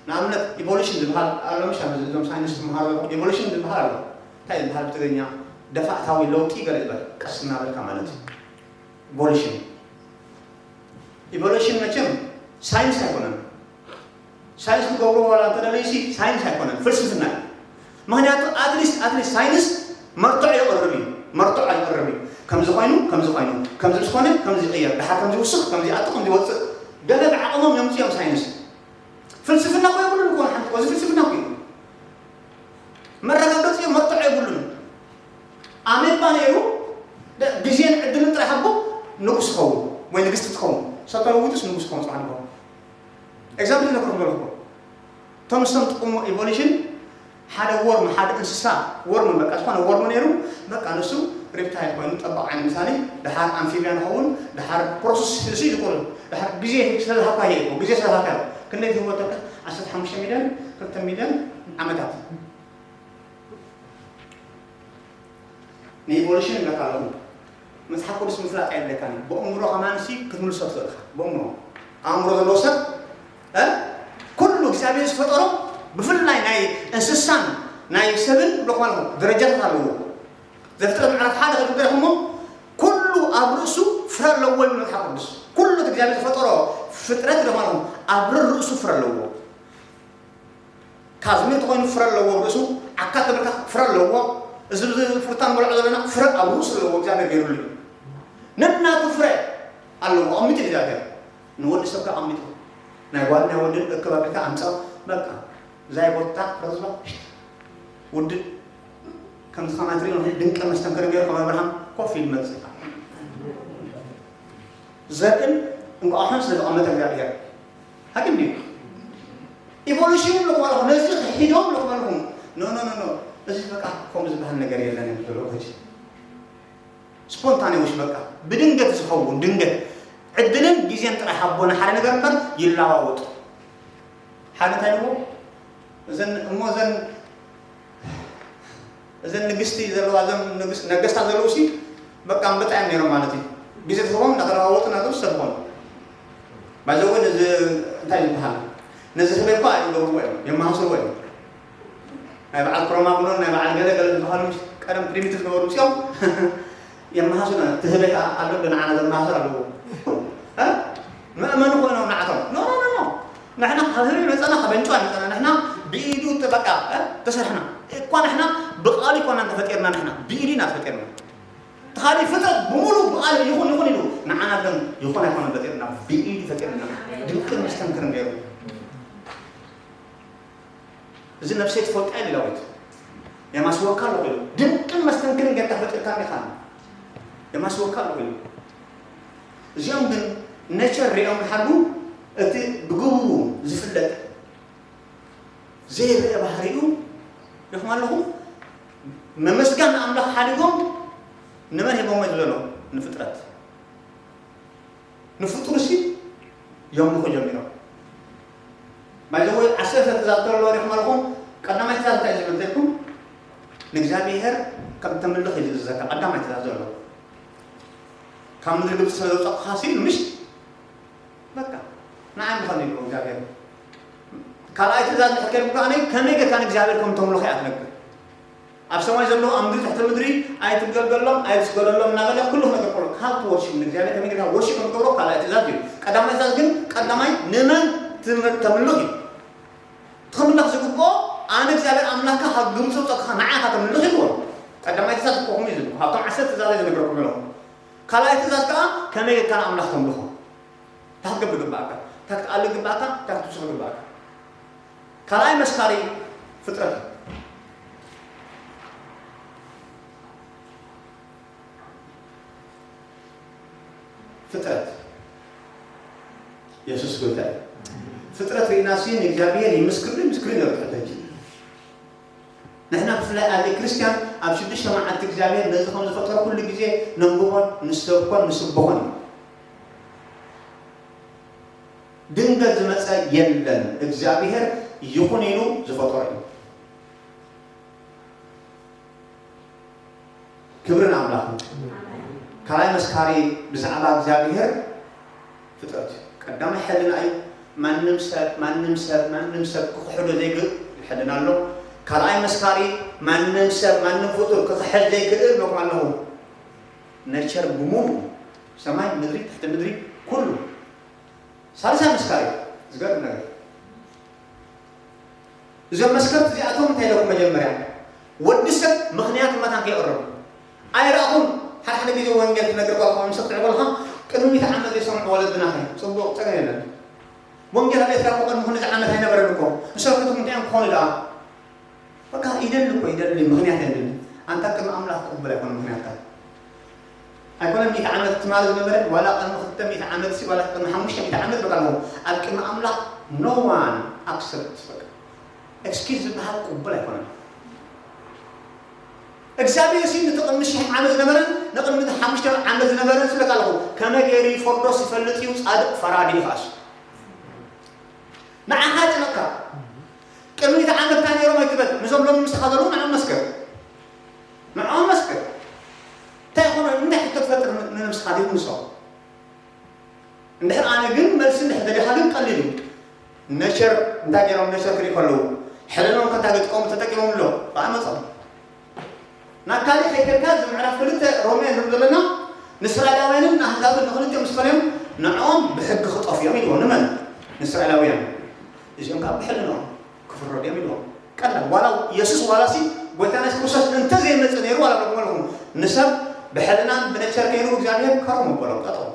ንኣብነት ኢቮሉሽን ዝበሃል ኣሎ፣ ምሽ ኣብዚ እዞም ሳይንስ ትምሃሩ ዘለኹም ኢቮሉሽን ዝበሃል ኣሎ። እንታይ ዝበሃል ብትግርኛ? ደፋእታዊ ለውጢ ገለ ዝበል ቀስ እናበልካ ማለት እዩ። ኢቮሉሽን ኢቮሉሽን መቸም ሳይንስ ኣይኮነን። ሳይንስ ክገብሩ ዋላ እንተደለዩ ሲ ሳይንስ ኣይኮነን፣ ፍልስፍና እዩ። ምክንያቱ ኣትሊስት ኣትሊስት ሳይንስ መርትዖ ይቕርብ እዩ፣ መርትዖ ይቕርብ እዩ። ከምዚ ኮይኑ ከምዚ ኮይኑ ከምዚ ምስ ኮነ ከምዚ ይቕየር፣ ድሓር ከምዚ ይውስኽ፣ ከምዚ ይኣቱ፣ ከምዚ ይወፅእ፣ ገለ ብዓቕሞም የምፅኡ እዮም ሳይንስ። ፍልስፍና እኮ የብሉን እኮ ንሓንቲ እኮ፣ እዚ ፍልስፍና እኮ እዩ። መረጋገፂ መርትዖ የብሉን። ኣሜባ ነይሩ ደ- ግዜን ዕድልን ጥራሕ ኣቦ ንጉስ ይኸውን ወይ ንግስቲ ትኸውን፣ ሰብ ተለዊጡስ ንጉስ ይኸውን፣ ፅባሕ ንግሆ ኤግዛምፕል ነክርኩም ዘለኹ። እቶም ንሶም ጥቕሞ ኢቮሉሽን ሓደ ወርም ሓደ እንስሳ ወርም በቃ ዝኾነ ወርም ነይሩ በቃ ንሱ ሪፕታይል ኮይኑ ጠባቕ ዓይነት ምሳሌ ድሓር ኣምፊብያን ይኸውን ድሓር ፕሮሰስ ንሱ እዩ ዝኮኑ ድሓር ግዜ ስለዝሃብካ ይሄ ግዜ ስለዝሃብካ ክንደይ ትህቦ ተልካ ዓሰርተ ሓሙሽተ ሚልዮን ክልተ ሚልዮን ዓመታት ንኢቮሉሽን ይብለካ ኣለኹ። መጽሓፍ ቅዱስ ምፍላጥ ኣየድለካን እዩ። ብእምሮ ከማንሲ ክትምልሶ ትኽእል ኢኻ። ብእምሮ ኣእምሮ ዘለዎ ሰብ እ? ኩሉ እግዚኣብሔር ዝፈጠሮ ብፍላይ ናይ እንስሳን ናይ ሰብን ብለኹም ኣለኹ ደረጃታት ኣለዎ። ዘፍጥረት ምዕራፍ ሓደ ከትብደረኹሞ ኩሉ ኣብ ርእሱ ፍረ ኣለዎ ይብል መጽሓፍ ቅዱስ። ኩሉ እቲ እግዚኣብሔር ዝፈጠሮ ፍጥረት ብለኹም ኣለኹ ኣብ ርእሱ ፍረ ኣለዎ። ካዝሚር ተኾይኑ ፍረ ኣለዎ ኣብ ርእሱ፣ ዓካ ተብልካ ፍረ ኣለዎ። እዚ ብዚ ፍሩታ ንበልዖ ዘለና ፍረ ኣብ ርእሱ ኣለዎ እግዚኣብሔር ገይሩሉ እዩ። ነናቱ ፍረ ኣለዎ ኣቐሚጡ እዩ እግዚኣብሔር ንወዲ ሰብ ከኣ ኣቐሚጡ ናይ ጓል ናይ ወድን እክብ ኣቢልካ ኣምጻ በቃ ዛይ ቦታ ረዝባ ውድእ ከምዚ ከማትሪ ድንቂ መስተንክር ገይሩ ከም ኣብርሃም ኮፍ ኢሉ መጽእ ዘርእን እንቋቑሖን ስለ ዘቐመጠ እግዚኣብሔር ሓቂ እንድዩ። ኢቮሉሽን ኣለኹም ኣለኹም ነዚ ክሒዶም ኣለኹም ኣለኹም ኖ ኖ ኖ ኖ እዚ በቃ ከምኡ ዝበሃል ነገር የለን እዮም ዝብሉ ሕጂ ስፖንታኔዎች በቃ ብድንገት ዝኸውን ድንገት ዕድልን ግዜን ጥራይ ሃቦ ንሓደ ነገር እምበር ይለዋወጡ ሓደ እንታይ ንብሎ እዘን እሞ እዘን እዘን ንግስቲ ዘለዋ እዞም ንግስ- ነገስታት ዘለዉ ሲ በቃ ኣንበጣ እዮም ነይሮም ማለት እዩ ግዜ ተስቦም እናተለዋወጡ እናተወሰዱ ኾኑ ባይዘወ ነዚ እንታይ ዝበሃል ነዚ ህበይ እኳ ይገብርዎ እዮም የመሃስርዎ እዮም ናይ በዓል ክሮማግኖን ናይ በዓል ገለ ገለ ዝበሃሉ ምስ ቀደም ፕሪሚቲቭ ነበሩ ምስኦም የመሃስና እቲ ህበይ ከዓ ኣሎ ዶ ንዓና ዘመሃስር ኣለዎ እ? መእመኒ ኮይኖም ንዓቶም ኖ ኖ ኖ ኖ ንሕና ካብ ህበይ መፀና ካብ እንጭዋ መፀና ንሕና ብኢዱ በቃ እ? ተሰርሕና እኳ ንሕና ብቃሉ ይኮና እንተፈጢርና ንሕና ብኢዱ ኢና ተፈጢርና እቲ ካሊእ ፍጥረት ብሙሉ ብቃሉ ይኹን ይኹን ኢሉ ንዓና ግን ይኹን ኣይኮነን ፈጢርና ብኢዱ ፈጢርና ድንቅን መስተንክርን ገይሩ እዚ ነፍሰይ ትፈልጣ ኢሉ ዳዊት የማስወካ ኣለኹ ኢሉ ድንቅን መስተንክርን ጌርካ ፈጢርካ ኢኻ የማስወካ ኣለኹ ኢሉ እዚኦም ግን ነቸር ሪኦም ሓዱ እቲ ብግብሩ ዝፍለጥ ዘይረአ ባህሪኡ ኢኹም ኣለኹ ምምስጋን ንኣምላኽ ሓዲጎም ንመን ሂቦሞ እዩ ዘሎ? ንፍጥረት። ንፍጡርሲ የምልኹ ጀሚሮም። ባይዘወይ ዓሰርተ ትእዛዝ ተሎ ሪኹም ኣለኹም። ቀዳማይ ትእዛዝ እንታይ እዩ ዝብል ተልኩም? ንእግዚኣብሔር ከም ተምልኽ እዩ ዝእዘካ። ቀዳማይ ትእዛዝ ዘሎ ካብ ምድሪ ግብፂ ስለ ዘውፀእኩኻ ሲ ምሽ በቃ ንዓይ ምዃን እዩ እግዚኣብሔር። ካልኣይ ትእዛዝ ንሕከል ብካኣነ ከመይ ጌርካ ንእግዚኣብሔር ከም ተምልኾ እያ ትነግር። ኣብ ሰማይ ዘለዉ ኣብ ምድሪ ትሕቲ ምድሪ ኣይትገልገሎም ኣይትስገደሎም እናበለ ኩሉ ክነገር ከሎ ካብ ትወርሽም ንእግዚኣብሔር ከመይ ጌርካ ወርሽም ከም ትገብሮ ካልኣይ ትእዛዝ እዩ። ቀዳማይ ትእዛዝ ግን ቀዳማይ ንመን ትም- ተምልኽ እዩ። ትኽምለኽ ዝግብኦ ኣነ እግዚኣብሔር ኣምላኽካ ካብ ግብፂ ውፀእካ ንዓኻ ተምልኽ ይብሎ። ቀዳማይ ትእዛዝ እኮ ከምኡ እዩ ዝብል። ካብቶም ዓሰርተ ትእዛዝ ዝነገርኩም ዘለኹ ካልኣይ ትእዛዝ ከዓ ከመይ ጌርካ ንኣምላኽ ተምልኾ እንታይ ክትገብር ግባእካ እንታይ ክትኣሊ ግባእካ እንታይ ክትውስኽ ግባእካ። ካልኣይ መስካሪ ፍጥረት እዩ። ፍጥረት የሱስ ጎይታ እዩ። ፍጥረት ርኢና ሲ ንእግዚኣብሔር ይምስክር ዶ ይምስክር ዶ ይብል ሕጂ። ንሕና ብፍላይ ኣደ ክርስቲያን ኣብ ሽዱሽተ መዓልቲ እግዚኣብሔር ነዚ ከም ዝፈጠሮ ኩሉ ግዜ ነንብቦን ንሰብኮን ንስብኾን እዩ። ድንገት ዝመፀ የለን እግዚኣብሔር ይኹን ኢሉ ዝፈጠሮ እዩ። ክብርን ኣምላኽን ካልኣይ መስካሪ ብዛዕባ እግዚኣብሔር ፍጥረት እዩ። ቀዳማይ ሕልና እዩ። ማንም ሰብ ማንም ሰብ ማንም ሰብ ክኽሕዶ ዘይግእ ሕልና ኣሎ። ካልኣይ መስካሪ ማንም ሰብ ማንም ፍጡር ክኽሕድ ዘይክእል መኩም ኣለኹ ነቸር ብሙሉ ሰማይ ምድሪ ትሕቲ ምድሪ ኩሉ ሳልሳይ መስካሪ እዩ። ዝገርም ነገር እዞም መስከርቲ እዚኣቶም እንታይ ኢለኩም መጀመርያ ወዲ ሰብ ምኽንያት መታን ከይቕረቡ ኣይረእኹም። ሓደ ሓደ ግዜ ወንጌል ትነግር ቋልቋ ምስ ክትዕበልኻ ቅድሚ ሚእቲ ዓመት ዘይሰምዑ ወለድና ኸ ፅቡቕ ፀገም የለን። ወንጌል ኣብ ኤርትራ እኮ ቅድሚ ክንዚ ዓመት ኣይነበረን እኮ ንሰብ ክትምንትኦም ክኾኑ ደኣ በቃ ይደሊ እኮ ይደሊ ምኽንያት የለን። ኣንታ ቅድሚ ኣምላኽ ቅቡል ኣይኮነ ምኽንያትካ ኣይኮነ ሚእቲ ዓመት ትማሊ ዝነበረ ዋላ ቅድሚ ክልተ ሚእቲ ዓመት ሲ ዋላ ቅድሚ ሓሙሽተ ሚእቲ ዓመት በቃ ኣለኹ ኣብ ቅድሚ ኣምላኽ no one accept በቃ excuse ዝበሃል ቅቡል ኣይኮነን። እግዚኣብሔር ሲ ንቲ ቅድሚ ሽሕ ዓመት ዝነበረን ንቅድሚ ሓሙሽተ ዓመት ዝነበረን ስለ ኣለኹ ከመይ ገይሩ ይፈርዶስ ይፈልጥ እዩ ፃድቅ ፈራዲ ይኻሱ ንዓኻ ጭነቅካ ቅድሚ እቲ ዓመት እንታይ ነይሮም ኣይትበል። ነዞም ሎሚ ምሳኻ ዘለዉ ንዕኦም መስክር። ንዕኦም መስክር። እንታይ ይኾኑ እንታይ ሕቶ ትፈጥር ንነብስኻ ድዩ ንሶም? እንድሕር ኣነ ግን መልሲ እንድሕር ደሊኻ ግን ቀሊል እዩ። ነቸር እንታይ ገይሮም ነቸር ክርኢ ከለዉ ሕልኖም ከንታ ገጥቀሙ ተጠቂሞም ኣሎ ብኣመፆም ናብ ካሊእ ከይከድካ እዚ ምዕራፍ ክልተ ሮሜ ንርኢ ዘለና ንእስራኤላውያንን ንኣህዛብን ንክልቲኦም ዝፈለዮም ንዕኦም ብሕጊ ክጠፍዮም ኢልዎ ንመን ንእስራኤላውያን እዚኦም ካብ ብሕልንኦም ክፍረዱ እዮም ኢልዎም ቀላል ዋላ የሱስ ዋላ ሲ ጎይታና የሱስ ክርስቶስ እንተዘይመፅእ ነይሩ ዋላ በልኩም ኣለኹም ንሰብ ብሕልናን ብነቸር ከይሩ እግዚኣብሔር ከሮም በሎም ጠጠው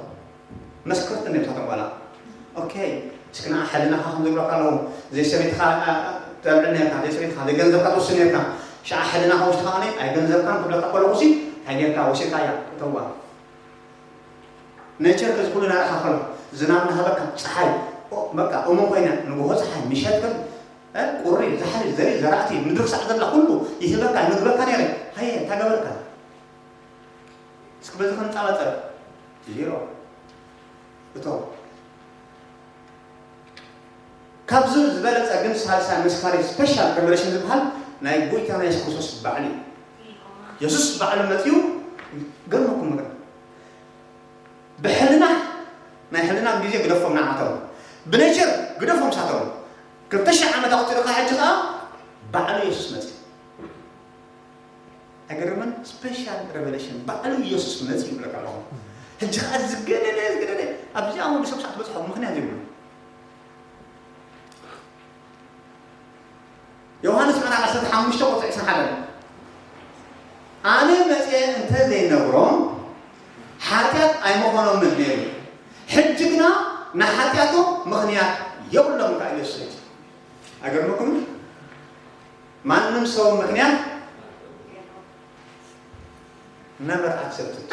መስክርቲ እንደ ምሳቶም ጓላ ኦኬ እስክና ሕልናኻ ከም ዝብለካ ኣለኹ ዘይሰበይትኻ ተብዕል ነርካ ዘይሰበይትኻ ዘይገንዘብካ ትወስድ ነርካ ሸዓ ሕልናኻ ውሽጥኻ ኣነ ኣይገንዘብካን ክብለካ ከለኹ ሲ እንታይ ጌርካ ወሲድካ እያ እተዋ ነቸር ከዚ ኩሉ ናርኣኻ ከሎ ዝናብ ናሃበካ ፀሓይ በቃ እሙን ኮይና ንግሆ ፀሓይ ምሸት ከም ቁሪ ዛሕሊ ዘርኢ ዘራእቲ ምድሪ ክሳዕ ዘላ ኩሉ ይህበካ ይምግበካ ነረ ሃየ እንታይ ገበርካ እስኪ በዚ ክንፃባፀብ ዜሮ እቶ ካብዚ ዝበለፀ ግን ሳልሳይ መስካሪ ስፔሻል ሬቨሌሽን ዝበሃል ናይ ጎይታና የሱስ ክርስቶስ ባዕሉ እዩ የሱስ ባዕሉ መፅኡ ገርመኩም ነገር ብሕልና ናይ ሕልና ግዜ ግደፎም ንዓቶም ብነቸር ግደፎም ሳቶም ክልተ ሽሕ ዓመት ኣቁፂርካ ሕጂ ከዓ ባዕሉ የሱስ መፅኡ ኣይገርምን ስፔሻል ሬቨሌሽን ባዕሉ ኢየሱስ መፂ ይብለካ ኣለኹ ሕጂ ከዓ ዝገደደ ዝገደደ ኣብዚኣ ወዲ ሰብ ሰዓት በፅሖ ምክንያት ይብሉ ዮሃንስ ምዕራፍ ዓሰርተ ሓሙሽተ ቁፅሪ ዕስራን ሓደን ኣነ መፅአ እንተ ዘይነግሮም ሓጢኣት ኣይምኾኖምን ነይሩ ሕጂ ግና ንሓጢኣቶም ምኽንያት የብሎም ከዓ ኢየሱስ ኣይገርመኩም ማንም ሰው ምክንያት ነበር አክሰፕትድ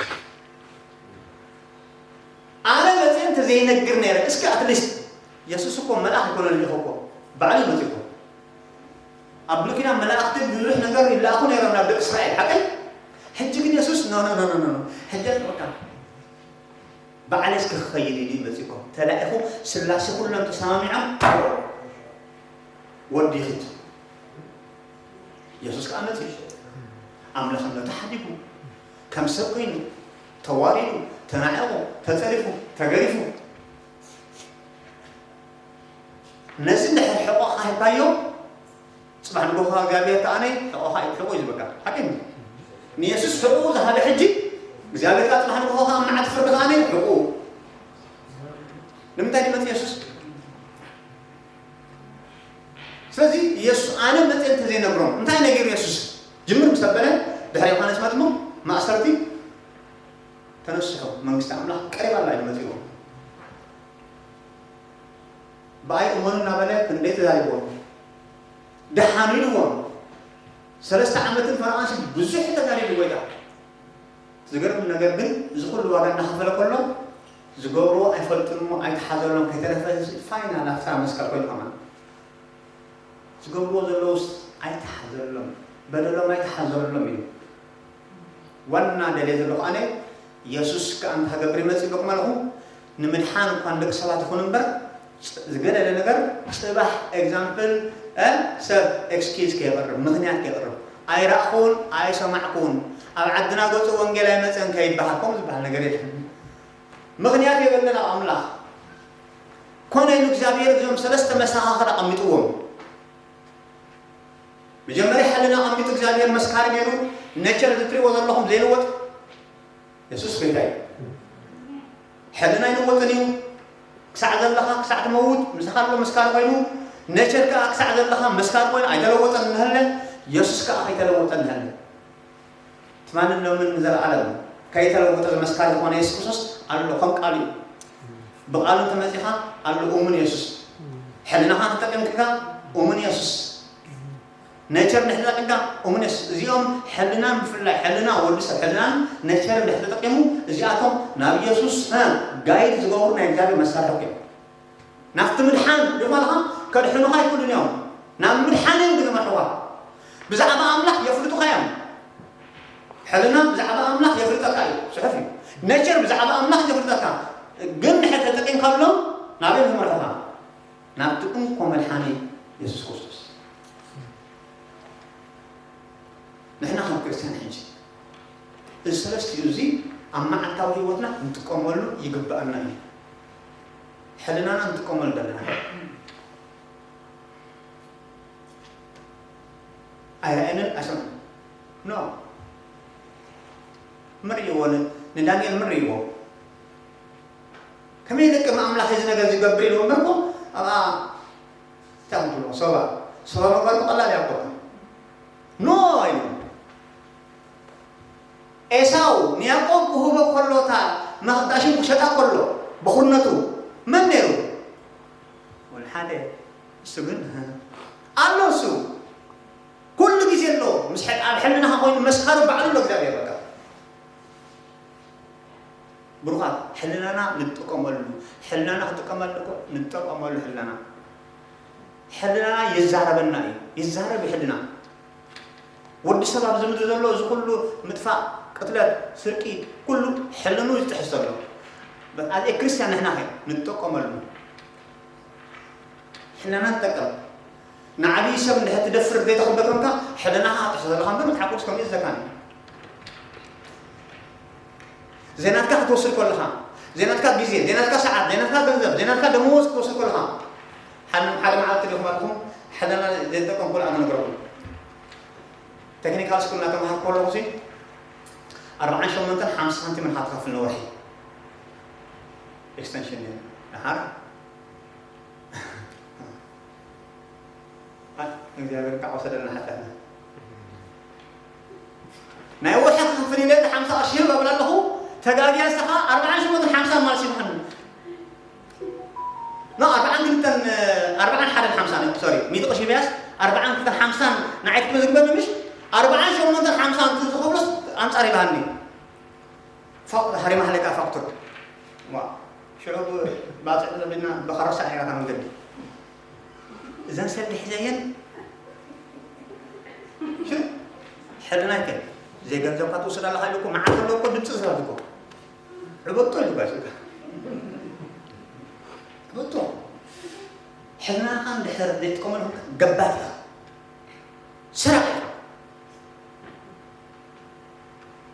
ኣነ መፅአ እንተ ዘይነግር ነይረ እስኪ ኣትሊስት የሱስ እኮ መልኣኽ ይኮነ ልልኹ እኮ ባዕሉ መፂ እኮ ኣብ ብሉይ ኪዳን መላእኽቲ ብዙሕ ነገር ይለኣኹ ነይሮም ናብ ደቂ እስራኤል፣ ሓቀይ? ሕጂ ግን የሱስ፣ "ኖ፣ ኖ፣ ኖ፣ ኖ፣ ኖ፣ ኖ። ሕጂ ኣይኮንካን። ባዕለይ እስከ ክኸይድ ኢሉ መጺእኮ። ተላኢኹ፣ ስላሴ ኩሎም ተሰማሚዖም፣ ወዲ ይኺድ።" የሱስ ከኣ መጺኡ። ኣምላኽነቱ ሓዲጉ፣ ከም ሰብ ኮይኑ፣ ተዋሪዱ፣ ተናዒቑ፣ ተጸሪፉ፣ ተገሪፉ። ነዚ እንድሕር ሕቖኻ ሂብካዮ፣ ጽባሕ ንግሆ ከኣ እግዚኣብሔር ከኣ ነይ ሕቖኻ እዩ፣ ሕቑ እዩ ዝበካ። ሓቂ እዩ። ንየሱስ ሕቑ ዝሃበ ሕጂ፣ እግዚኣብሔር ከኣ ጽባሕ ንግሆ ከኣ ኣብ መዓልቲ ፍርዲ ከኣ ነይ ሕቑ። ንምንታይ ድመጽእ የሱስ? ስለዚ የሱስ ኣነ መጽእ እንተዘይነግሮም፣ እንታይ ነጊሩ የሱስ? ጅምር ምስ ኣበለ፣ ድሕሪ ዮሃንስ መጥምቕ ማእሰርቲ ተነስሑ፣ መንግስቲ ኣምላኽ ቀሪባ ኣላ ኢሉ መጺእዎም። ብኣይ እመኑ እናበለ ክንደይ ተዛሪብዎም። ደሓኑ ኢልዎም። ሰለስተ ዓመትን ፈረቓንሲ ብዙሕ ተዛሪቡ ጎይታ። ዝገርም ነገር ግን፣ እዚ ኩሉ ዋጋ እናኸፈለ ከሎ፣ ዝገብርዎ ኣይፈልጡን እሞ ኣይተሓዘሎም፣ ከይተረፈ ፋይናል ኣብታ መስቀል ኮይኑ ከማን። ዝገብርዎ ዘለውስ ኣይተሓዘሎም፣ በደሎም ኣይተሓዘሎም እዩ። ዋና ደልየ ዘለኹ ኣነ፣ የሱስ ከኣ እንታይ ክገብር ይመጽእ ኢልኩም ኣለኹ? ንምድሓን እኳ ንደቂ ሰባት ይኹን እምበር፣ ጽ-፣ ዝገደለ ነገር ጽባሕ ኤግዛምፕል፣ እ፣ ሰብ ኤክስኪዝ ከየቕርብ፣ ምኽንያት ከየቕርብ፣ "ኣይረኣኹን፣ ኣይሰማዕኩን፣ ኣብ ዓድና ገጹ ወንጌል ኣይመጸን" ከይበሃል፣ ከምኡ ዝበሃል ነገር የለን። ምኽንያት የብልን ኣብ ኣምላኽ። ኮነ ኢሉ እግዚኣብሔር እዞም ሰለስተ መሰኻኽር ኣቐሚጥዎም። መጀመርያ ሕልና ኣቐሚጡ እግዚኣብሔር መስካሪ ነይሩ። ኔቸር እዚ ትሪእዎ ዘለኹም ዘይልወጥ የሱስ ጎይታ እዩ። ሕልና ኣይልወጥን እዩ። ክሳዕ ዘለኻ፣ ክሳዕ ትመውት፣ ምሳኻ ኣሎ መስካሪ ኮይኑ፣ ኔቸር ከኣ ክሳዕ ዘለኻ መስካሪ ኮይኑ ኣይተለወጠን እንሀለ፣ የሱስ ከኣ ከይተለወጠ እንሀለ። ትማልን ሎምን ንዘለኣለም ከይተለወጠ መስካሪ ዝኾነ የሱስ ክርስቶስ ኣሎ፣ ከም ቃሉ እዩ። ብቃሉ እንተመጺኻ ኣሎ እሙን የሱስ። ሕልናኻ እንተጠቂምካ እሙን የሱስ። ኔቸር እንድሕር ተጠቂምካ እሙን የሱስ። እዚኦም ሕልናን ብፍላይ ሕልና ወዲ ሰብ ሕልናን ኔቸር እንድሕር ተጠቂሙ እዚኣቶም ናብ የሱስ፣ እ፣ ጋይድ ዝገብሩ ናይ እግዚኣብሔር መሳርሒ እዮም። ናብቲ ምድሓን ድማ ኣለኻ ከድሕኑኻ ኣይክእሉን እዮም። ናብ ምድሓን እዮም ግን ዝመርሑኻ። ብዛዕባ ኣምላኽ የፍልጡኻ እዮም። ሕልና ብዛዕባ ኣምላኽ የፍልጠካ እዩ፣ ጽሑፍ እዩ። ኔቸር ብዛዕባ ኣምላኽ የፍልጠካ፣ ግን ንሕር ተጠቂምካሎም ናበይ ዝመርሑኻ? ናብቲ እንኮ መድሓኒ የሱስ ክርስቶስ። ንሕና ከም ክርስትያን ሕጂ እዚ ሰለስቲኡ እዚ ኣብ መዓልታዊ ህይወትና ክንጥቀመሉ ይግብኣና እዩ። ሕልናና ንጥቀመሉ ዘለና። ኣይረኣየንን ኣይሰምዐን። ኖ። ምርእይዎ ን-፣ ንዳንኤል ምርእይዎ። ከመይ ደቂ ኣምላኽ እዚ ነገር ዝገብር ኢሉ እምበር እኮ ኣብኣ እንታይ ትብሎ? ሶባ። ሶባ ምግባር እኮ ቀላል እያ እኮ። ኖ ኢሉ። ኤሳው ንያዕቆብ ክህቦ ከሎ፣ እታ መኽዳሽን ክሸጣ ከሎ፣ በኹርነቱ መን ነይሩ? ወላ ሓደ። እሱ ግን ኣሎ። እሱ ኩሉ ግዜ ኣሎ። ምስ ሕል-፣ ኣብ ሕልናኻ ኮይኑ መስካሪ ባዕሉ ኣሎ እግዚኣብሔር። በቃ ብሩኻት፣ ሕልናና ንጥቀመሉ። ሕልናና ክጥቀመሉ እኮ ንጠቀመሉ። ሕልናና፣ ሕልናና ይዛረበና እዩ። ይዛረብ ሕልና። ወዲ ሰብ ኣብዚ ምድሪ ዘሎ እዚ ኩሉ ምጥፋእ፣ ቅትለት፣ ስርቂ፣ ኩሉ ሕልኑ ዝጥሕስ ዘሎ። በቃ፣ ኣብ ክርስቲያን ንሕና ከ ንጠቀመሉ። ሕልናና ንጠቀም። ንዓብዪ ሰብ እንድሕር ትደፍር ዘይተኸበ ኮንካ፣ ሕልናኻ ትሕዞ ዘለኻ እምበር መጽሓፍ ቅዱስ ከምኡ እዩ ዝዘካኒ። ዘይናትካ ክትወስድ ከለኻ፣ ዘይናትካ ግዜ፣ ዘይናትካ ሰዓት፣ ዘይናትካ ገንዘብ፣ ዘይናትካ ደመወዝ ክትወስድ ከለኻ፣ ሓደ፣ ሓደ መዓልቲ ዲኹም ኣለኹም፣ ሕልና ዘይጠቀምኩ ኣነ ነግረኩም። ቴክኒካል ስኩል እናተምሃርኩ ከለኹ ሲ፣ ኣርብዓን ሸሞንተን ሓምሳ ሳንቲምን ኢኻ ትኸፍል ንወርሒ። ኤክስተንሽን እዩ። ደሓር እግዚኣብሔር ከዓ ወሰደልና ሓጢኣትና። ናይ ወርሒ ክኽፍል ኢለ ሓምሳ ቅርሺ ይህብ እብል ኣለኹ። ተጋግየ ንስኻ ኣርብዓን ሸሞንተን ሓምሳ ማለት ይብሓኒ። ኖ፣ ኣርብዓን ክልተን፣ ኣርብዓን ሓደን ሓምሳን፣ ሶሪ፣ ሚእቲ ቅርሺ ብያስ ኣርብዓን ክልተን ሓምሳን ንዓይ ክትመዝግበኒ ምሽ? ኣርብዓን ሸሞንተን ሓምሳን ዝኸፍሎስ ኣንጻር ይብሃኒ። ፋ-፣ ሃሪማ ሃለቃ ፋክቱር። ዋ፣ ሽዑ ባጽዕ ዘቢልና ብኸረሳ ነይራታ መንገዲ። እዘን ሰብ ድሒዘየን ሕልናይ ከ ዘይገንዘብካ ትወስድ ኣለኻ ኢሉ እኮ መዓት ኣሎ እኮ ድምፂ ዝህብ እኮ። ዕበጦ ኢሉ ጋሽ እካ። ዕበጦ። ሕልናኻ እንድሕር ዘይትጥቀመሉ ገባር ኢኻ። ሰራቕ ኢኻ።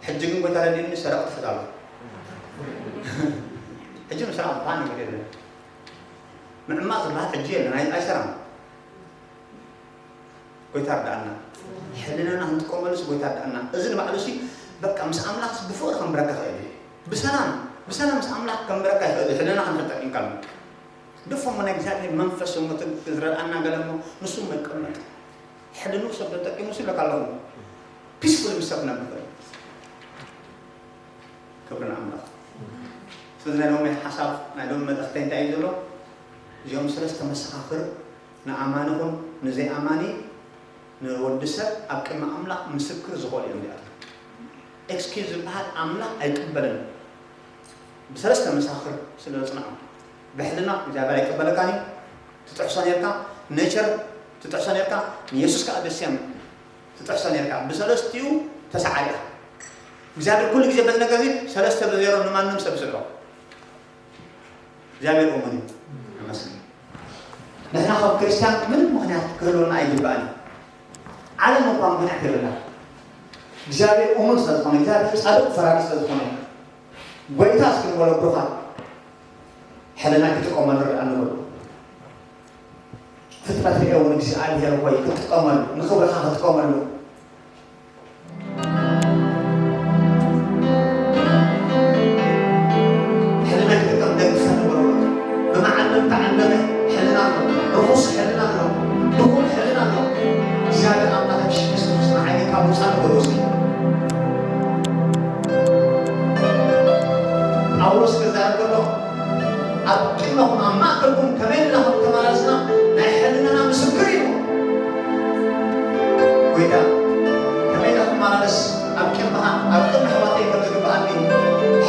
ሕጂ ግን ጎይታ ረዲኡኒ ሰራቕ ትሕት ኣሎ። ሕጂ ንሰራቕ ዝበሃል ነገር የለን። ምዕማቕ ዝበሃል ሕጂ የለን። ኣይ-፣ ኣይሰራን። ጎይታ ርዳእና። ሕልናና ክንጥቀመሉስ ጎይታ ርዳእና። እዚ ንባዕሉ ሲ በቃ ምስ ኣምላኽ ብፍቕሪ ከንብረካ ይኽእል እዩ። ብሰላም፣ ብሰላም ምስ ኣምላኽ ከንብረካ ይኽእል እዩ። ሕልናና ክንጠቂምካሉ። ድፎ እሞ ናይ እግዚኣብሔር መንፈስ እሞ ት-፣ ዝረድኣና ገለ እሞ ንሱ መቀመጥ። ሕልኑ ሰብ ተጠቂሙ ሲ ለካ ኣለኹ። ፒስፉል ምስ ሰብ ክነብር ይኽእል። ክብሪ ንኣምላኽ። ስለዚ ናይ ሎሚ ሓሳብ፣ ናይ ሎሚ መልእኽተይ እንታይ እዩ ዘሎ? እዚኦም ሰለስተ መሰኻኽር ንኣማኒ ኹን ንዘይኣማኒ ንወዲ ሰብ ኣብ ቅድሚ ኣምላኽ ምስክር ዝኾኑ እዮም እዚኣቶም። ኤክስኪዩዝ ዝበሃል ኣምላኽ ኣይቅበልን። ብሰለስተ መሰኻኽር ስለ ዘጽንዖም። ብሕልና እግዚኣብሔር ኣይቅበለካን እዩ። ትጥሕሶ ነርካ፣ ኔቸር ትጥሕሶ ነርካ፣ ንየሱስ ከኣ ደስያም ትጥሕሶ ነርካ። ብሰለስቲኡ ተሰዓር ኢኻ። እግዚኣብሔር ኩሉ ግዜ በዚ ነገር እዚ ሰለስተ ብዜሮ ንማንም ሰብ ይስዕሮ። እግዚኣብሔር እሙን እዩ። ኣመስግን። ንሕና ከም ክርስትያን ምንም ምኽንያት ክህልወና ኣይግባእን እዩ። ዓለም እኳ ምኽንያት የብላ። እግዚኣብሔር እሙን ስለ ዝኾነ፣ እግዚኣብሔር ጻድቕ ፈራዲ ስለ ዝኾነ፣ ጎይታ እስኪ ንበሎ ብሩኻት፣ ሕልና ክጥቀመሉ ርዳእ ንበሎ። ፍጥረት ርኤ እውን እግዚኣብሔር ሆይ ክጥቀመሉ፣ ንኽብርኻ ክጥቀመሉ። ሕልና ክጥቀም ደግፈ ንበሎ። ብመዓልመም ተዓለመ ሕልና ኣሎ፣ ርኹስ ሕልና ኣሎ፣ ድኹም ሕልና ኣሎ። እግዚኣብሔር ኣምላኽ ሽግስ ንዓይኒ ካብ ውፃእ ንበሎ እስኪ። ጳውሎስ ክዛረብ ከሎ ኣብ ቅድመኹም ኣብ ማእከልኩም ከመይ ኢልና ከም ተመላለስና ናይ ሕልናና ምስክር እዩ። ጎይታ ከመይ ኢለ ክመላለስ ኣብ ቅድመኻ ኣብ ቅድሚ ኣሕዋተይ ከም ዝግብኣኒ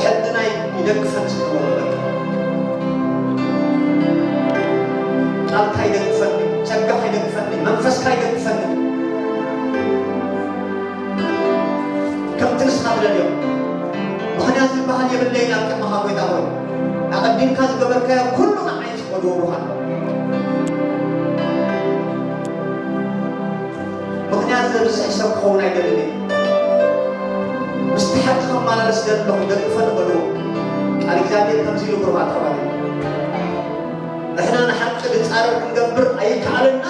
ሕልናይ ይደግፈኒ ዝግበሩ ቃልካ ይደግፈኒ፣ ጸጋኻ ይደግፈኒ፣ መንፈስካ ይደግፈኒ። ከምቲ ንስኻ ትደልዮ ምኽንያት ዝበሃል የብለይን ኣብ ቅድመኻ ጎይታ ሆይ። ኣቐዲምካ ዝገበርካዮ ኩሉ ንዓይ ዝኸድዎ ምዃኑ። ምኽንያት ዘብዝሕ ሰብ ክኸውን ኣይደልን እየ። ምስቲ ሓቂ ከመላለስ ደለኹ፣ ደግፈ ንበልዎ። ቃል እግዚኣብሔር ከምዚ ኢሉ ብሩኻት ኣሕዋተይ። ንሕና ንሓቂ ንጻረር ክንገብር ኣይከኣለና።